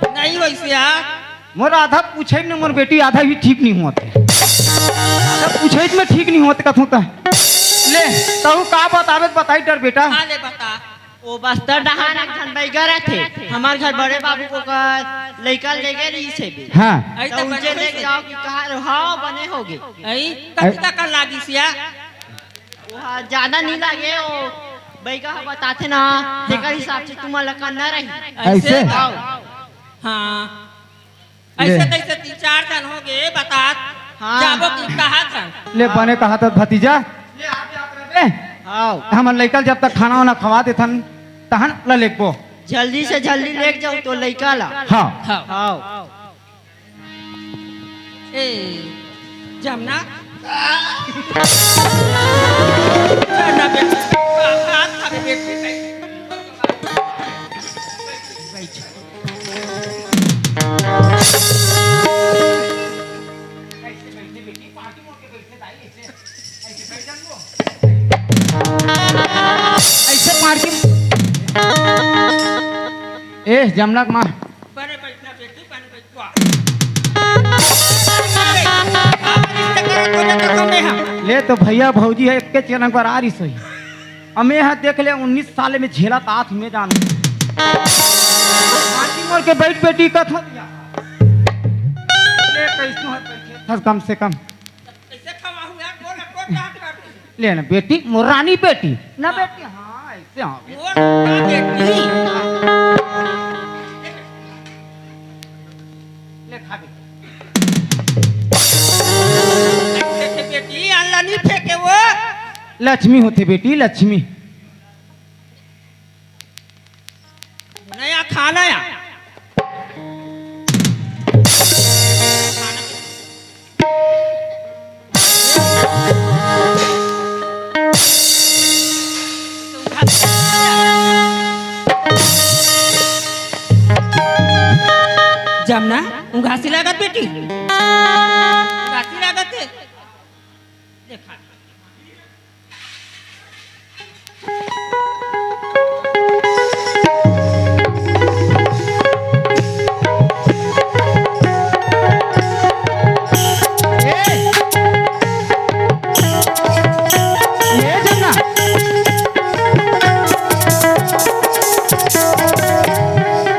नहीं होइस या। मोर आधा पूछे में मोर बेटी आधा भी ठीक नहीं होत हे। आधा पूछे में ठीक नहीं होत कथों त। ले, तहूँ का बताबे त बताई डर बेटा। हाँ, ले बता। ओ बस्तर डहान एक ठन बइगा रहिथे। हमर घर बड़े बाबू के ओकर लइका लेगे रहिस हे बे। हाँ। अई त त उनसे बने लेके होइस। जाओ कि कहा, हाँ, बने होगे। अई, कतिका कन लागिस या? ओहा ज्यादा नहीं लागे, ओ बइगा ह बताथे ना, तेकर हिसाब से तुमन ला करना रही। अइसे? अइसे? हाँ। ले। अइसे तइसे तीन चार झन होगे, बतात। हाँ। जाबो कि कहात हन। ले बने कहात हस भतीजा। ले आप जात रहे। हाँ। हमन लइका ल जब तक खाना वाना खवा देथन, तहन ल लेगबो। जल्दी से जल्दी लेग जाओ तो लइका ला। हाँ। हाँ। हाँ। ए, जमना। जमना बेटी, हाथ खा बेटी। ऐसे मार के। ए, जमना के माँ। बने बैठना बेटी, बने बैठ। ले तो भैया भौजी ह, एक के चरण पर आ रही सोई। अमे ह देख ले, उन्नीस साल में झेलत आत हूँ मैं जान। माटी मोर के बैठ बेटी कथो दिया। ले कैसो है बैठे थस कम से कम। कैसे खवा हुआ? बोल, बोल, क्या कर रही? ले ना बेटी, मोर रानी बेटी। ना हाँ। बेटी, हाँ, ऐसे हाँ। मोर का बेटी? ले खा बेटी। देखे बेटी, अल्लाह नहीं फेंके वो। लक्ष्मी होते बेटी, लक्ष्मी। नया खाना या। जमना, उंघासी लागत बेटी। उंघासी लागत है। देखा।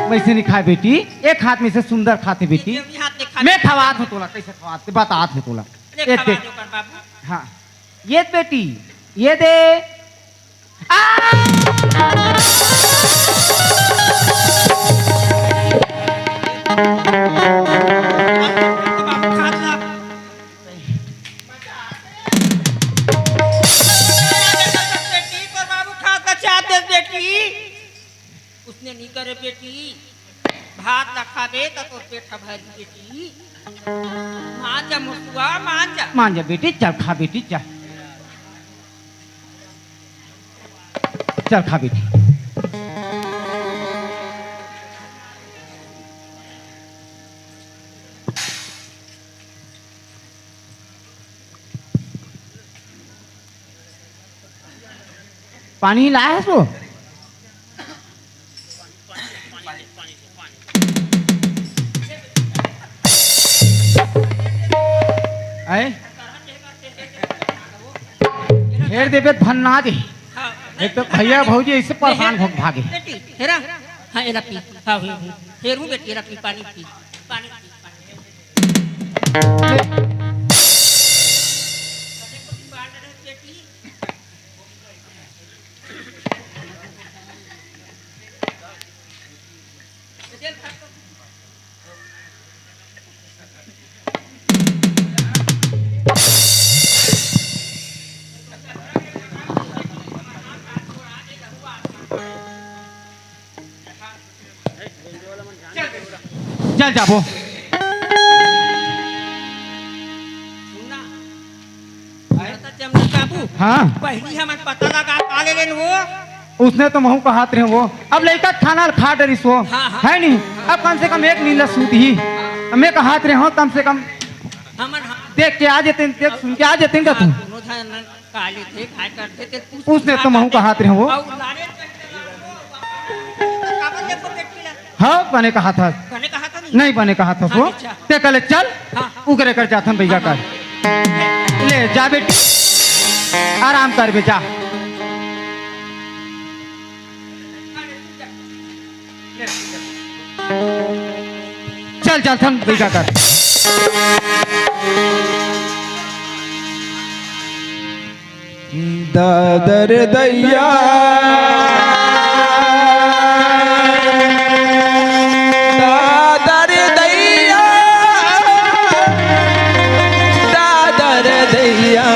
वैसे नहीं खाए बेटी, एक हाथ में से सुंदर खाते बेटी। ये भी हाथ में खा मैं खवात हूँ तोला, कैसे खवाते, बतात हूँ तोला। ले ए, खवा दे। दो कर बाबू। हाँ, ये बेटी, ये दे। आ! उसने नहीं करे बेटी, भात ला खाबे त तोर पेट ह भरी बेटी। मान जा मुसुआ, मान जा। मान जा बेटी, चल खा बेटी, चल। चल खा बेटी। पानी लाए हस वो? आए? फेर देबे त भन्ना दे। एक तो भैया भौजी ऐसे परेशान हो भागे। बेटी, हेरा। हाँ, एला पी। हाँ, हूँ, हूँ। हेरू बेटी, एला पी, पानी पी। पानी पी, पानी पी। चल जाबो। सुनना। अरे त जमनी बाबू। हाँ। पहली हमन पता लगा का ले लेन वो। उसने तो महू कहात रहे वो। अब लइका खाना खा डरिस वो। हाँ, हाँ। है नहीं? अब कम से कम एक नींद सूत ही। अब मैं कहात रहे हूँ कम से कम। हमन हाँ। देख के आ जेते, देख सुन के आ जेते का तू। हाँ, दोनों झन काली थे, काय करते थे, पूछ उसने पूछा तो महू करते। कहात रहे वो। और लाने काबर देखो बेटी ला। हाँ, बने कहात हस। बने कहात नहीं। नहीं बने कहात हस वो। हाँ, अच्छा। ते कहले चल, हाँ, हाँ। उगरे कर जाथन भैया हाँ, कर। हाँ। ले जा बेटी, आराम कर बे जा। चल, चल, थम बेटा कर। दादर दैया, दादर दैया, दादर दैया, दादर दैया।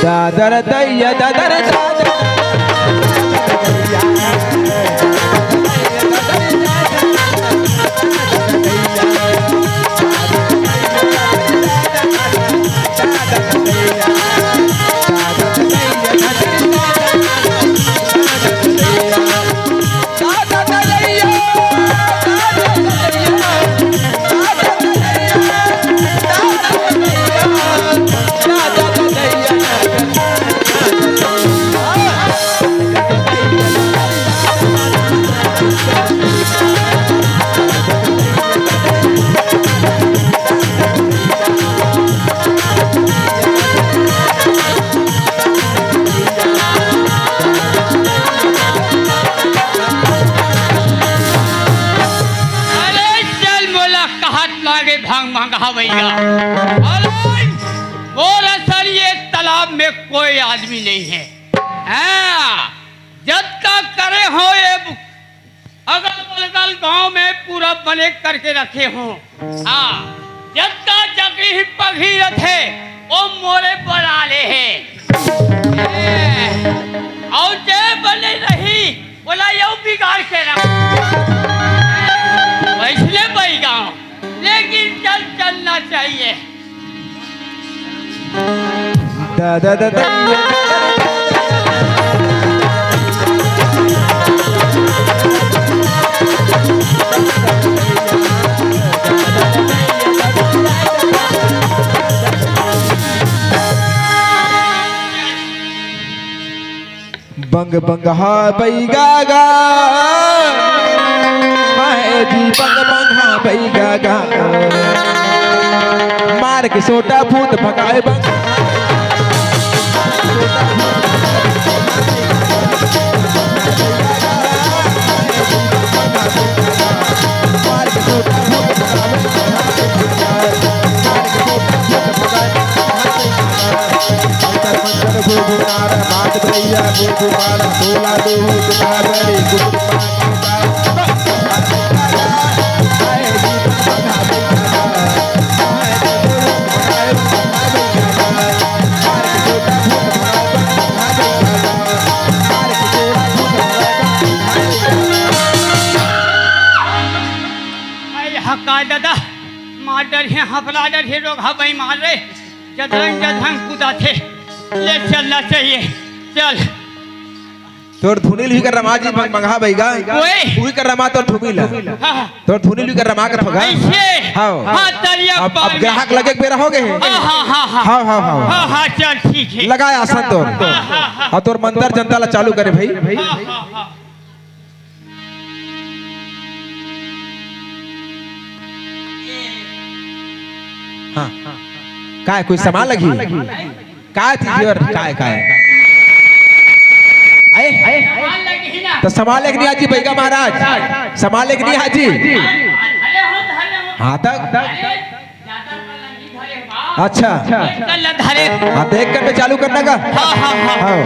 दादर दैया, दादर, दादर। भांग मंगावइया। अरे, मोर असन ये तालाब में कोई आदमी नहीं है। हाँ, जतका करे हो ये अगल बगल गांव में पूरा बने करके रखे हो। हाँ, जतका जगह पगही रथे, वो मोरे बना ले है। ए, और जे बने रही, बोला यू बिगाड़ के रख। वैसने बैगा, लेकिन चल, चलना चाहिए। दा, दा, दा, दा। बंग बंग हा बैगा गा, माहे जी बंग बंग हा बैगा गा। मार के सोटा भूत भगाए बंग। अरे हका दादा, मार डर हे, हफला डर हे, लोग हा बेईमान रे। जधरंग जधरंग कूदा थे। ले चलना चाहिए। चल। तोर धुनी ल भी कर रमा जी मंग-, मंगहा बैगा। ओए। उही कर रमा तोर धुनी ला। हाँ, हाँ। तोर धुनी ल भी कर रमा के फगा। ऐसे? हाँ। हाँ, तरिया अब, अब पानी। ग्राहक लगे के बेरा हो गए हे। हाँ, हाँ, हाँ, हाँ। हाँ, हाँ, हाँ। हाँ, हाँ, चल, ठीक है। लगाए आसन तोर। हाँ, हाँ, हाँ। अब तोर मंतर जनता ला चालू करे भाई। हाँ, हाँ, हाँ। हाँ। काय, कोई सामान लगी? काय चीज और काय, काय? आए? तो सामान लेके नहीं आजी बैगा महाराज, सामान लेके नहीं आजी। हाँ, तक अच्छा। चल, धरे। हाँ, देख कर चालू करना का। हाँ, हाँ, हाँ। हाँ।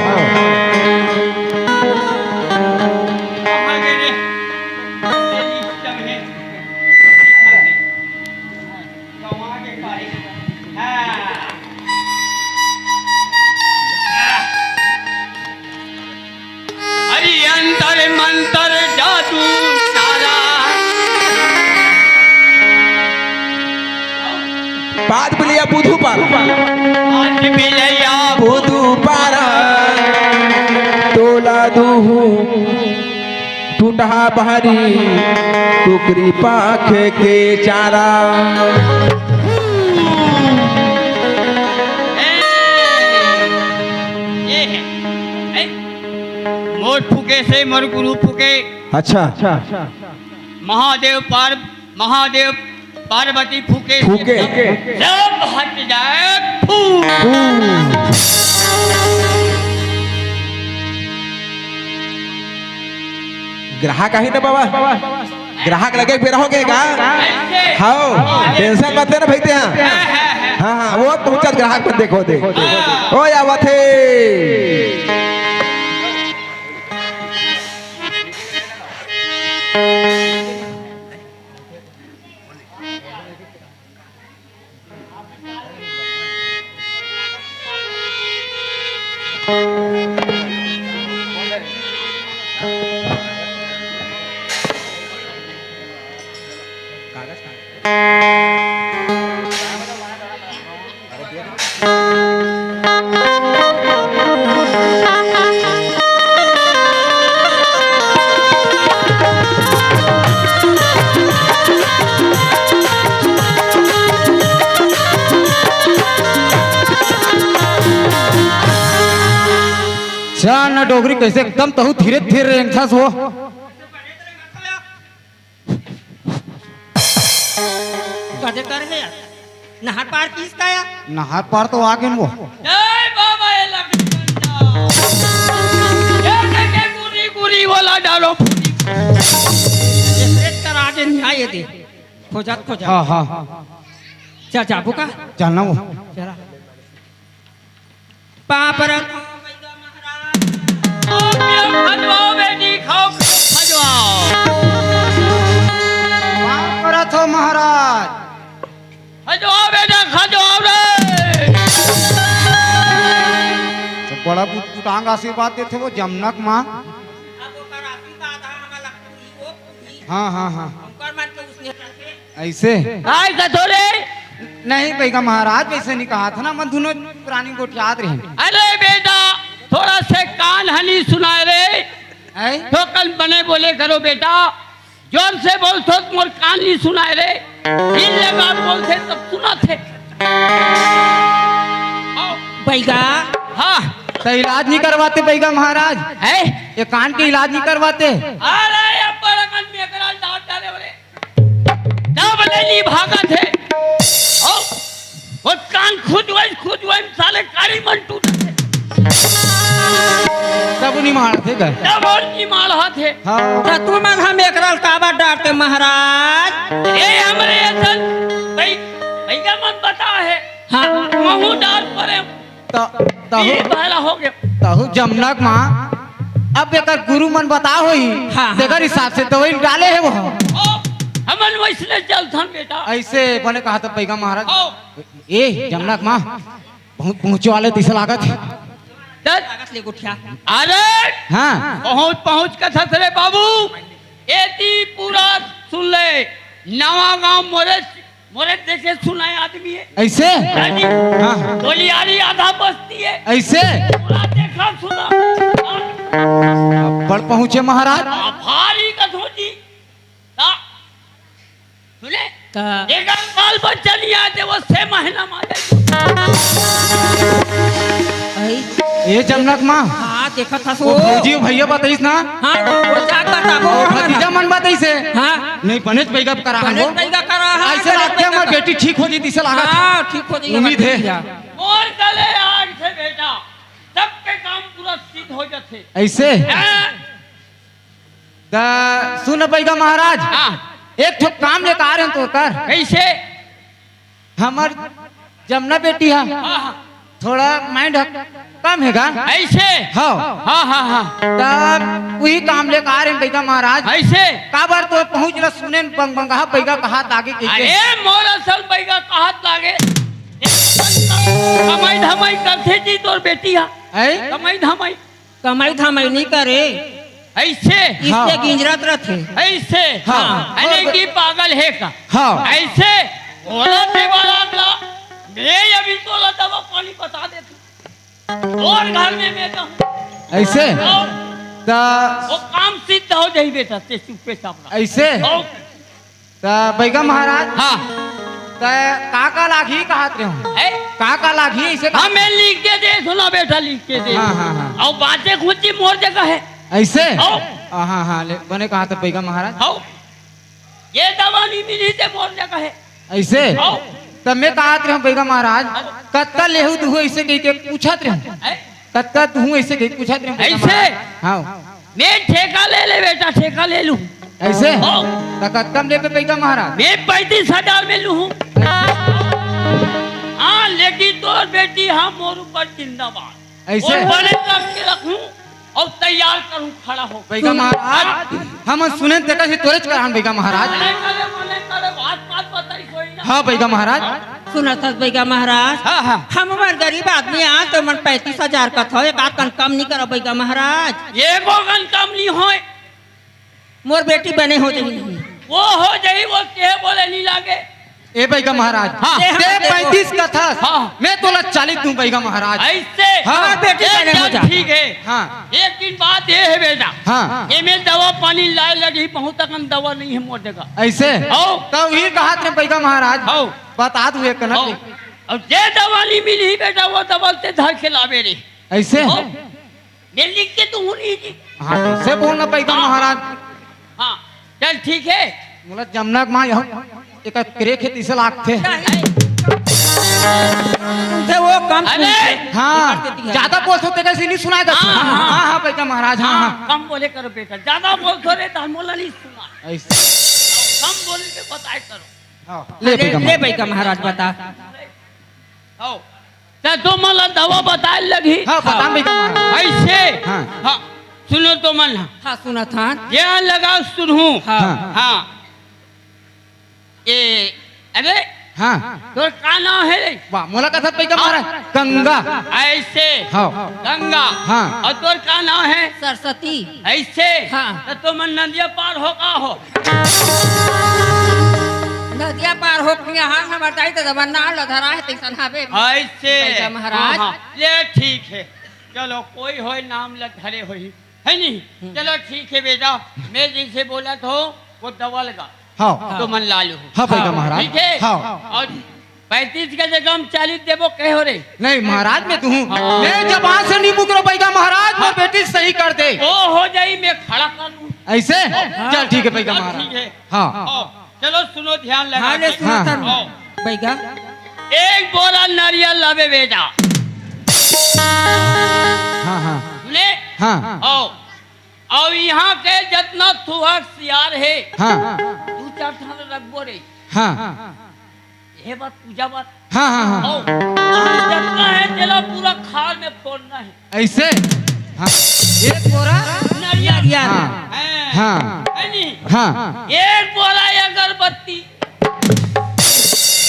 अरे अंतर मंतर जादू सारा। पाद बिलिया बुधू पारा। पाद बिलिया बुधू पारा। तोला दूहू टुंडहा बहरी कुकरी पाखे के चारा। ये है। ए, मोर फूके से मोर गुरु फूके। अच्छा। महादेव पार-, महादेव पार्वती फूके। फूके। सब हट जाए, फू। फू। ग्राहक आही ना बाबा, ग्राहक लगे के बेरा हो गए का? कैसे? हाँ, टेंशन मत लेना भाई ते हाँ। हाँ, हाँ, वो पहुंचत ग्राहक मन देखो दे। हाँ। ओ आवत हे। जा न डोकरी, कैसे एकदम तहू धीरे धीरे रेंगथस वो। कदे कर गया? नहर पार किस का या? नहर पार तो आ गए वो। जय बाबा, ये लकड़ी डंडा। ये देखे गुरी गुरी वाला डालो फूटी। ये पेट कर आगे नहीं आए दे। खोजत खोजत। हाँ, हाँ। चल, जाबो का? चल ना वो। चला। पाँव परत हँव, बइगा महाराज। ओ, पिया खजवाओ बेटी, खाओ, खजवाओ। पाँव परत हँव महाराज। खजवाओ बेटा, खजवाओ रे। तो बड़ा बुटबुटांग आशीर्वाद देथे वो जमनक माँ। अब ओकर आशीर्वाद ह हमन ला पूरी, वो पूरी। हाँ, हाँ, हाँ। ओकर मन के उसने करके। अइसे? काय कथो रे? नहीं बइगा महाराज, वइसे नहीं कहा था ना, मन दोनों पुरानी गोठियात रहे। अरे बेटा, थोड़ा से कान हनी सुनाए रे। हैं? थोकन बने बोले करो बेटा, जोर से बोलथो त मोर कान नहीं सुनाए रे। इन लगा बोलथे तब सुनथे। बइगा। हाँ। त इलाज नहीं करवाते बइगा महाराज? हैं? ये कान के इलाज नहीं करवाते? अरे, ये बड़कन मेकरा डाल डाले बोले। तब ले नी भागत हे। ओ, वो कान खुजवाई, खुजवाई, साले कारी मन टूटत हे। तब नहीं मारथे घर। तब और नहीं मारत हे। हाँ। त तुमन ह मेकरा ल काबर डारते महाराज? ए, हमरे असन, भई, भइया मन बता हे। हाँ। महूँ डार परे। त-, तहु, ई भाला हो गया। तहु जमनक माँ, अब एकर गुरु मन बता होई, हाँ, हाँ। तेकर हिसाब से दवाई डाले हे वो। ओ, हमन वइसने चलथन बेटा। अइसे बने कहा त बइगा महाराज। ओ। ए, जमनक माँ, बहुत पहुँचे वाले तइसे लागत हे। दस। लागत ले गोठिया। अरे! हाँ। पहुँच, पहुँच कथस रे बाबू। एती पूरा सुन ले। नवा गाँव मोरे मोरे देखे सुनाए आदमी हे। अइसे? हाँ जी। हाँ। डोलियारी आधा बस्ती हे। अइसे? पूरा देखा सुना। हाँ। बड़ पहुँचे महाराज। हाँ, भारी कथो जी। ता, सुने? का? एकर बाल बच्चा नहीं आए, ते वो छह महीना में आ जाए। अई। ए जमनक माँ। हाँ, देखत हस वो वो। भौजी भइया बताइस ना। हाँ, वो जात बताबो, वो हमन भतीजा मन बताइस हे। हाँ। नहीं, बनेच बइगा करा बनेच हन वो। बइगा करा, हाँ, अइसे बनेच लागथे बइगा हमर करा। बेटी ठीक हो जही तइसे लागत हे। हाँ, ठीक हो जही उम्मीद हमर हे। बेटी, हाँ। मोर गले आग से बेटा, सबके काम पूरा सिद्ध हो जाथे। अइसे? हाँ। त सुन बइगा महाराज, हाँ। एक ठो काम लेके आए रहेन तोर कर। कइसे? हमर जमना बेटी ह, हाँ, हाँ। थोड़ा mind ह कम हे गा। अइसे? हाँ। हाँ, हाँ, हाँ। त उही काम लेके आए रहेन बइगा महाराज। अइसे? काबर तो पहुँच ल सुनेन बंग-, बंगहा बइगा कहात लागे कहिके। अरे, मोर असन बइगा कहात लागे। कमई धमई करथे जी तोर बेटी ह। हैं? कमई धमई। कमई धमई नहीं करे। अइसे? इससे हाँ। गिंजरत रथे। अइसे? हाँ। अरे की पागल हे का? हाँ। अइसे? ओला दे वाला ला, मैं अभी तोला दवा पानी बता देथों। तोर घर में मैं जाहूँ। अइसे? हाँ। त वो काम सिद्ध हो जाही बेटा, ते चुप्पे चाप रह। अइसे? हाँ। त बइगा महाराज, हाँ। त का का लागही कहत रहेंव? हैं? का का लागही अइसे हाँ, कहत मैं लिख के दे, सुना बेटा, लिख के दे। हाँ, हाँ, हाँ। अउ बाँचे खुची मोर जगह हे। अइसे? हव। हाँ, हाँ, हाँ, ले, बने कहत हस बइगा महाराज। हव। ये दवा नहीं मिली ते मोर जगह हे। अइसे? हव। त मैं कहत रहेंव बइगा महाराज, कतका लेहू दुहू अइसे कहिके पूछत रहेंव। हैं? कतका दुहूँ अइसे कहिके पूछत रहेंव बइगा अइसे? महाराज। हाँ। मैं ठेका ले ले बेटा, ठेका ले लूँ। अइसे? हो। त कतका में लेबे बइगा महाराज? मैं पैंतीस हजार में लूँ। हाँ, लेकिन तोर बेटी ह मोर ऊपर जिंदाबाद। अइसे? अउ बने रख के रखूँ अउ तैयार करूँ, खड़ा हो। बइगा महाराज, हमन सुनेन तेकर से तोरेच करान बइगा महाराज। मने करे, मने करे, बात, बात बताई कोई ना। हाँ बइगा महाराज। सुनत हस बइगा महाराज? हाँ, हाँ। हमन गरीब आदमी आन त हमन पैंतीस हजार कथव, एक आध कन कम नहीं करव बइगा महाराज। एको कन कम नहीं होय। मोर बेटी बने हो जाही। वो हो जाही, वो के बोले नहीं लागे। ए बइगा महाराज, हाँ। ते पैंतीस कथस, हाँ। मैं तोला चालीस दूँ बइगा महाराज। अइसे? हाँ। हमर बेटी ए बने हो चल जा। ठीक हे। हाँ। एक दिन बात ये हे बेटा। हाँ। एमे दवा पानी लाए लगही, बहुत अकन दवा नहीं हे मोर जगह। अइसे? हव। त उही कहत रहेंव बइगा महाराज। हव। बता दूँ एक कनक। हव। अउ जे दवा नहीं मिलही बेटा, वो दवा ल ते धर के लाबे रे। अइसे? हव। मैं लिख के दूँ नहीं जी। हाँ, अइसे बोल ना बइगा हाँ। महाराज। हाँ, चल ठीक हे। मोला जमना के माँ यहू एक क्रेक हे तइसे लागथे। तुमसे वो कम अरे! सुनती है। हाँ, ज्यादा बोलथो तेकर से नहीं सुनाय देथे। हाँ, हाँ, हाँ। हाँ, हाँ, बइगा महाराज, हाँ, हाँ, हाँ। कम बोले करो बेटा, ज्यादा बोलथो रे त मोला नहीं सुना। अइसे। कम बोले के बताए करो। हाँ, ले ले, पैगा ले महाराज। पैगा महाराज, बता। हव। त तुमन ला दवा बताए लगही। हाँ, बता पैगा महाराज। अइसे। हाँ। हाँ, सुनो तुमन ह। हाँ, सुनत हन। ध्यान लगा सुनहू। हाँ। हाँ। हाँ। ए, अरे, हाँ। तोर का नाम हे रे? वाह, मोला कथस पैगा महाराज? गंगा। अइसे? हाँ। गंगा। हाँ। अउ तोर का नाम हे? सरस्वती। अइसे? हाँ। त तुमन नदिया पार हो का हो? नदिया पार हो के यहाँ हमर दाई ददा मन नाम ल धराए हे, तइसन हवे। अइसे? पैगा महाराज। हाँ, हाँ। ले ठीक हे, चलो कोई होय नाम ल धरे होही, हे नहीं? हम्म। चलो ठीक हे बेटा, मैं जइसे बोलत हों वो दवा लगा। हाँ। तुमन ला लूँ। हाँ, पैगा महाराज। ठीक हे? हाँ। अउ पैंतीस के जगह म चालीस देबो कहे हों रे। नहीं महाराज, मैं दूहूँ। हाँ। मैं जबान से नहीं मुकरँव पैगा महाराज, मोर बेटी सही कर दे। ओ हो जाही, मैं खड़ा कर दूँ। अइसे? हाँ। चल ठीक हे पैगा महाराज। ठीक हे। हाँ। हाँ। चलो सुनो ध्यान लगा के। हाँ, ले सुनत हन। हाँ। पैगा। एक बोरा नरियल लाबे बेटा। हाँ, हाँ। सुने? हाँ। हव। अउ इहाँ के जतना थुहर सियार हे, हाँ। दू चार ठन रखबो रे। हाँ। ये बात पूजा बात। हाँ, हाँ, हाँ। हव। अउ जतना हे तेला पूरा खार में फोड़ना हे। अइसे? हाँ। एक बोरा? नरियल। हाँ। हाँ। हाँ। हे नहीं? हाँ। एक बोरा अगरबत्ती।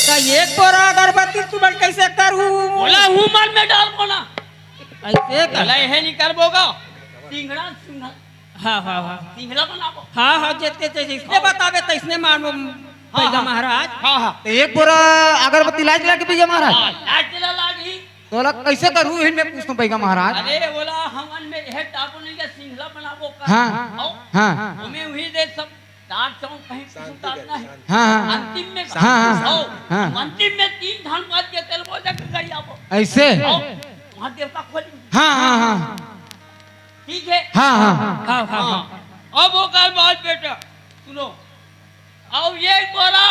त एक बोरा अगरबत्ती तुमन कइसे करहू? ओला हूमर में डालबो ना। अइसे का? ओला एहे नहीं करबो गा। सिंघड़ा, सिंघड़ा। हाँ, हाँ, हाँ। सिंघड़ा बनाबो। हाँ, हाँ, जइसे, जइसे, जइसने बताबे, तइसने मानबो, हाँ, पैगा हाँ। महाराज। हाँ, हाँ। त एक बोरा अगरबत्ती लाए के लागे पैगा महाराज? हाँ, लाए के ला लागी। तोला कइसे करहू, इही मैं पूछत हों पैगा महाराज। अरे, ओला हमन में एहे डालबो नहीं का, सिंघड़ा बनाबो का। हाँ, हव। हाँ। ओमे उही दे सब दाल चाउर कहीं कुछ उतारना हे। हाँ, हाँ। अंतिम में हाँ, हाँ। हव। हाँ। अंतिम में तीन ठन बात के तेल बोल दे के गई आबो। अइसे? हव। वहाँ देवता खोली। हाँ, हाँ, हाँ। ठीक हे? हाँ, हाँ। हाँ, हाँ, हाँ। अब ओकर बाद बेटा, सुनो, अउ एक बोरा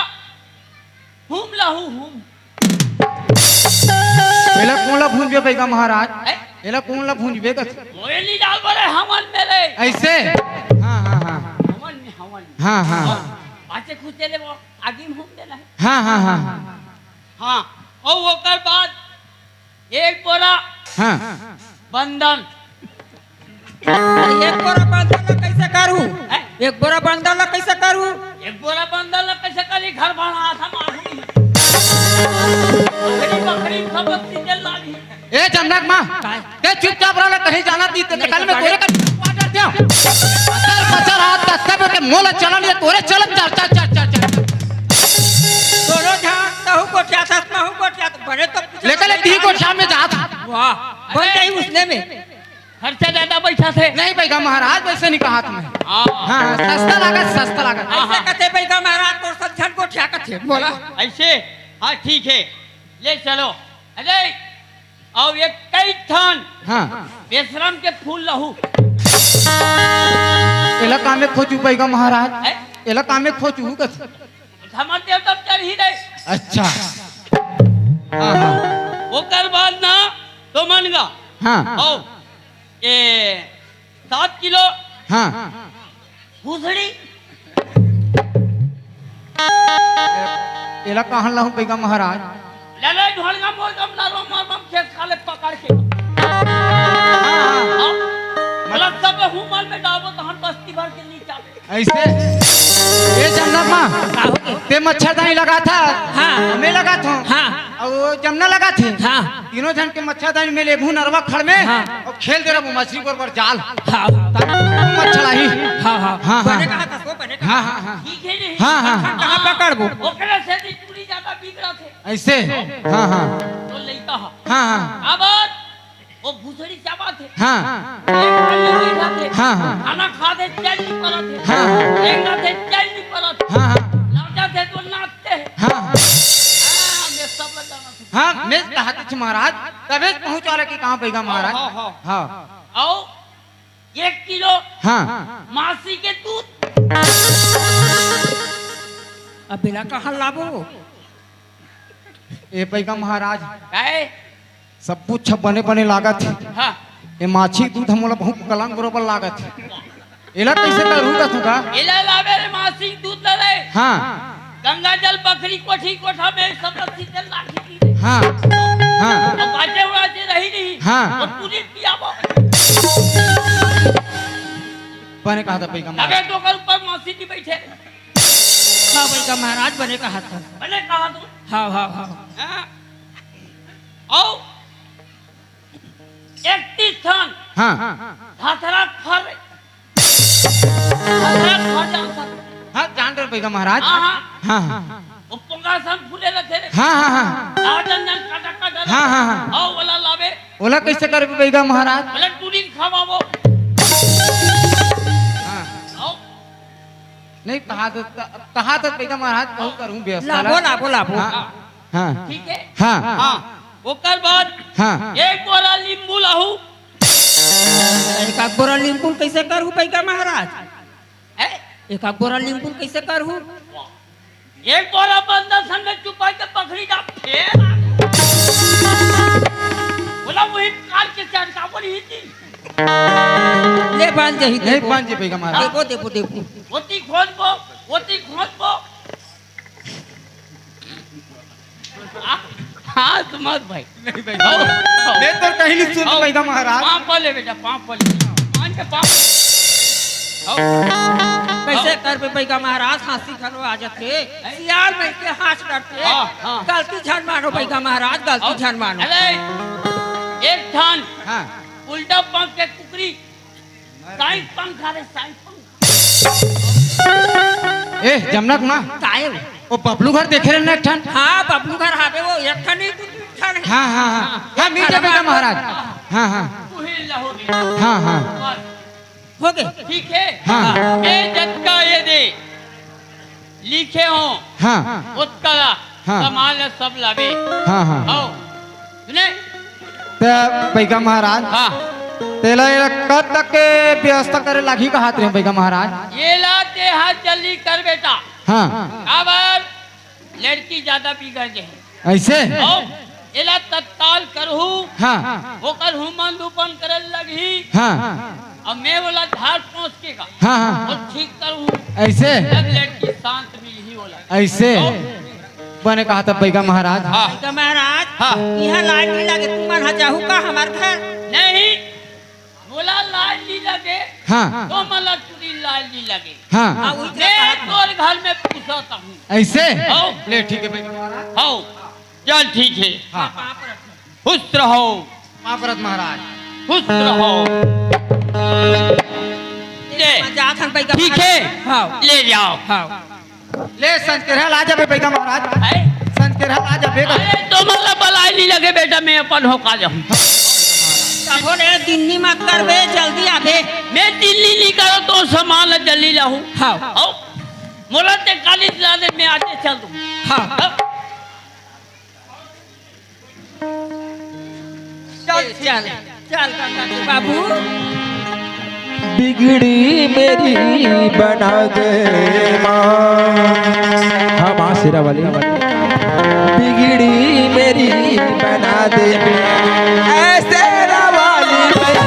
हूम लाहू हूम। एला कोन ला भूंजबे पैगा महाराज? हैं? एला कोन ला भूंजबे कथे? मोए नहीं डालबो रे, हवन में रे। अइसे? हाँ, हाँ, हाँ। हवन में, हवन में। हाँ, हाँ। बाचे खुचे ले वो आगी में हूम देना हे। हाँ, हाँ, हाँ। हाँ, अउ ओकर बाद एक बोरा हाँ। बंदन। एक बोरा बंदन ला कइसे करहू? हैं? एक बोरा बंदन ला कइसे करहू? एक बोरा बंदन ला कइसे करही? घर बनात हँव मानहू। बकरी, बकरी सब चीजें लागी। ए जमना के माँ, काय? ते चुपचाप रह ले, कहीं जाना नहीं, ते नहीं, कल तो मैं तोरे का क्वार्टर दिया। बचर, बचर हाथ का तब के मोला चलन ये तोरे चलन चल, चल, चल, चल, चल। दोनों झन तहू गोठियाथस, महू गोठियाथँव, बड़े तो लेकिन एक ही गोठिया में जात। वाह, बन जाही उसने में। खर्चा ज्यादा बैठथे। नहीं पैगा महाराज, वइसे नहीं कहत मैं। हाँ। हाँ, सस्ता लागत, सस्ता लागत। हाँ, अइसे हाँ। कथे पैगा महाराज, तोर सब झन गोठिया कथे, बोला। अइसे? हाँ, ठीक हे, ले चलो। अरे, अउ एक कई ठन हाँ। बेसरम के फूल लहू। एला का में खोजहू पैगा महाराज? हैं? एला का में खोजहू कथे? हमर देवता चढ़ही रे। अच्छा। हाँ, हाँ। ओकर बाद ना, तुमन गा। हाँ। हव। ए, सात किलो हाँ। भुसड़ी। एला कहाँ लाहूँ पैगा महाराज? ले ले, ढोलगा मोर गम ना रो, मार बम खेत खा ले पकड़ के। हाँ, हाँ। हाँ? मतलब सब हूमर में डालबो, तहन बस्ती भर के नीचा। अइसे? ए जमना माँ, का हो गे? ते मच्छरदानी लगाथस? हाँ। मैं लगाथँव। हाँ। अउ जमना लगाथे? हाँ। तीनों झन के मच्छरदानी में लेबहूँ नरवा खड़ में, हाँ। अउ खेल दे रहबो मछरी बरोबर जाल। हाँ, हाँ। ताकि मच्छर आही। हाँ, हाँ। हाँ, हाँ। बने कहा था, सो बने कहा। हाँ, हाँ, हाँ। ठीक हे नहीं? हाँ, हाँ। कहाँ पकड़बो? ओकरे से भी पूरी ज्यादा बिगड़त हे। अइसे? हाँ, हाँ। तो लइका हा। हाँ, हाँ। अब वो भुसड़ी चाबाथे। हाँ। एक खाली बैठाथे। हाँ, हाँ। खाना खाथे, चैन नहीं परत हे। हाँ, हाँ। रेंगाथे, चैन नहीं परत हे। हाँ, हाँ। नाचाथे तो नाचथे। हाँ, हाँ। हाँ, मैं सब ला जानत हँव। हाँ, मैं कहा कुछ महाराज, तबे पहुँच वाला कि कहाँ पैगा महाराज? हाँ, हाँ, हाँ। हाँ। अउ एक किलो हाँ। मासी के दूध। अब बिना कहाँ लाबो? ए पैगा महाराज, काय? सब कुछ बने बने लागत हे। हाँ। ए माछी के दूध ह मोला बहुत कलंक बरोबर लागत हे। एला कइसे करहूँ कथँव का? एला लाबे रे मासी के दूध ला रे। हाँ। गंगा जल बखरी कोठी कोठा में सब रस्सी तेल लाठी की। हाँ, हाँ। अब बाजे उड़ाजे रही नहीं। हाँ। और पूरी पियाबो। बने कहा था पैगंबर। तबे तो ओकर ऊपर मासी जी बैठे। हाँ, पैगंबर महाराज बने कहा था। बने कहा तू। हाँ, हाँ, हाँ। हाँ। आओ। इकतीस ठन। हाँ। भाथरा फर। भाथरा फर जानता। हाँ, जान रहे पैगंबर महाराज। हाँ, हाँ। हाँ, हाँ। वो पोंगा सन फूले रथे रे। हाँ, हाँ, हाँ। लाजन जन काटा काटा हाँ, हाँ, हाँ। आओ, वाला लावे। ओला कैसे करबे पैगंबर महाराज? बोले टूरी खावावो। हाँ। आओ। नहीं, कहा तो, कहा तो पैगंबर महाराज, कहूँ करूँ व्यवस्था ला। लाबो, लाबो, लाबो। हाँ, हाँ। ठीक है? हाँ। हाँ। ओकर बाद हाँ। एक बोरा लींबू लाहू। एक आध बोरा लींबू कैसे करहू पैगंबर महाराज? हैं? एक आध बोरा लींबू कैसे करहू? एक बोरा बंदा संग चुपाई के पकड़ी जा, फेर आ। बोला वही कार के चढ़ का बोली ही थी। ले बांध दे ही नहीं, देबो। बांध दे पैगंबर महाराज। देबो, देबो, देबो। ओती खोजबो, ओती खोजबो। हाँ, हाँ, तो मत भाई। नहीं भाई, आओ, आओ। मैं तो कहीं नहीं सुन आओ। पैगंबर महाराज। पाँव पले बेटा, पाँव पले। मान के पाँव। आओ। कैसे करबे पैगंबर महाराज, हाँसी घलो आ जाथे। सियार में के हाँस डरथे। हाँ, हाँ। गलती झन मानो पैगंबर महाराज, गलती आओ। झन मानो। अरे, एक ठन हाँ। उल्टा पंख के कुकरी साईं पंखा रे, साईं पंखा। ए, जमनक माँ। काय? वो बबलू घर देखे रहे ना एक ठन? हाँ, बबलू घर हावे वो, एक ठन ही दू ठन है। हाँ, हाँ, हाँ। हाँ, मिल जाए पैगंबर महाराज। हाँ, हाँ। तू ही लहो रे। हाँ, हाँ। बस। हो गए? ठीक है? हाँ। ए जटका ये दे। लिखे हो। हाँ। ओतका ला हाँ। सामान ला सब लाबे। हाँ, हाँ। आओ। सुने? ते पैगंबर महाराज। हाँ। तेला एला कब तक के व्यवस्था करे लागही कहात रहे पैगंबर महाराज? एला ते हा जल्दी कर बेटा। हाँ। काबर लड़की ज्यादा बिगड़ गे हे। ऐसे? आओ। एला तत्काल करहू। हाँ। ओकर हुमन दुपन करे लगही। हाँ। अब मैं बोला झाड़ पोंछ के का। हाँ, हाँ। और ठीक करहू। ऐसे? तब लड़की शांत मिलही बोला। ऐसे? आओ। बने कहा था पैगंबर महाराज। हाँ। पैगंबर महाराज, हाँ। इहाँ लाज नहीं लगे, तुमन हा जाहू का हमार घर? नहीं, मोला लाज नहीं लगे। हाँ। तो मला तुरी लाज नहीं लगे। हाँ। हाँ, वही तो मैं कहा था। तोर घर में पूछता हूँ। ऐसे? आओ। ले, ठीक है पैगंबर महाराज। आओ। चल ठीक है। हाँ। खुश रहो। माफ करत महाराज। खुश रहो। ले। जात हन पैगंबर ठीक है। हाँ। ले जाओ। हाँ। ले संस्कार ला जाबे पैगंबर महाराज। हैं? संस्कार ला जाबे। अरे तो मतलब बलाई नहीं लगे बेटा, मैं अपन होका जाहूँ। तभो ले दिल्ली मत करबे, जल्दी आबे। मैं दिल्ली नहीं करो तो सामान ला जल्दी लाहूँ। हाँ। आओ। मोला ते काली ला दे, मैं आजे चल दूँ। हाँ। हाँ। चल, चल, चल, गंगा के बाबू। बिगड़ी मेरी बना दे माँ। हाँ माँ शेरा वाली। बिगड़ी मेरी बना दे ऐ शेरा वाली मैया।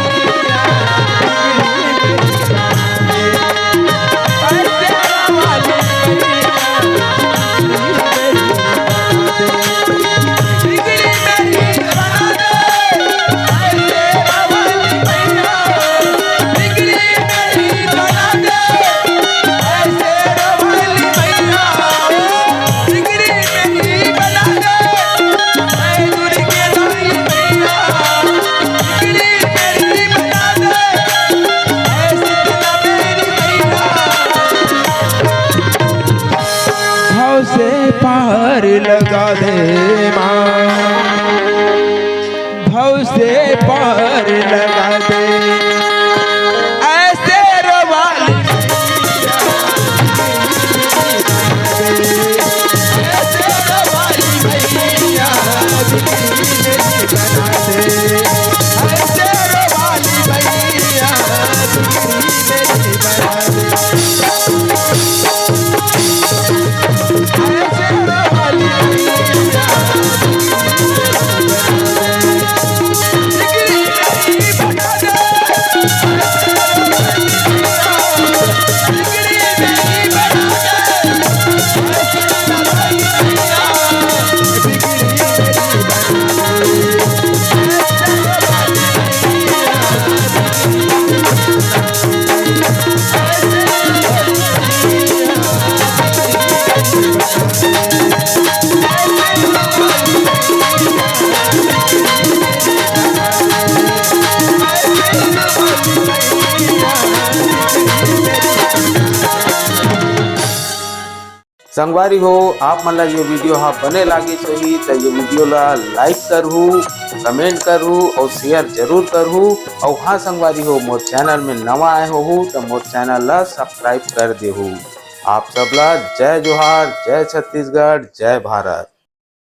भव से पार लगा दे माँ, भव से पार लगा दे। ऐ शेरा वाली, ऐ शेरा वाली मैया, ऐ शेरा वाली मैया। संगवारी हो, आप मन ला ये video हा बने लागिस होही त ये video ला like करहू, comment करहू और share जरूर करहू। और हाँ संगवारी हो, मोर channel में नवा आए होहू त मोर channel ला subscribe कर देहू। आप सब ला जय जोहार, जय छत्तीसगढ़, जय भारत।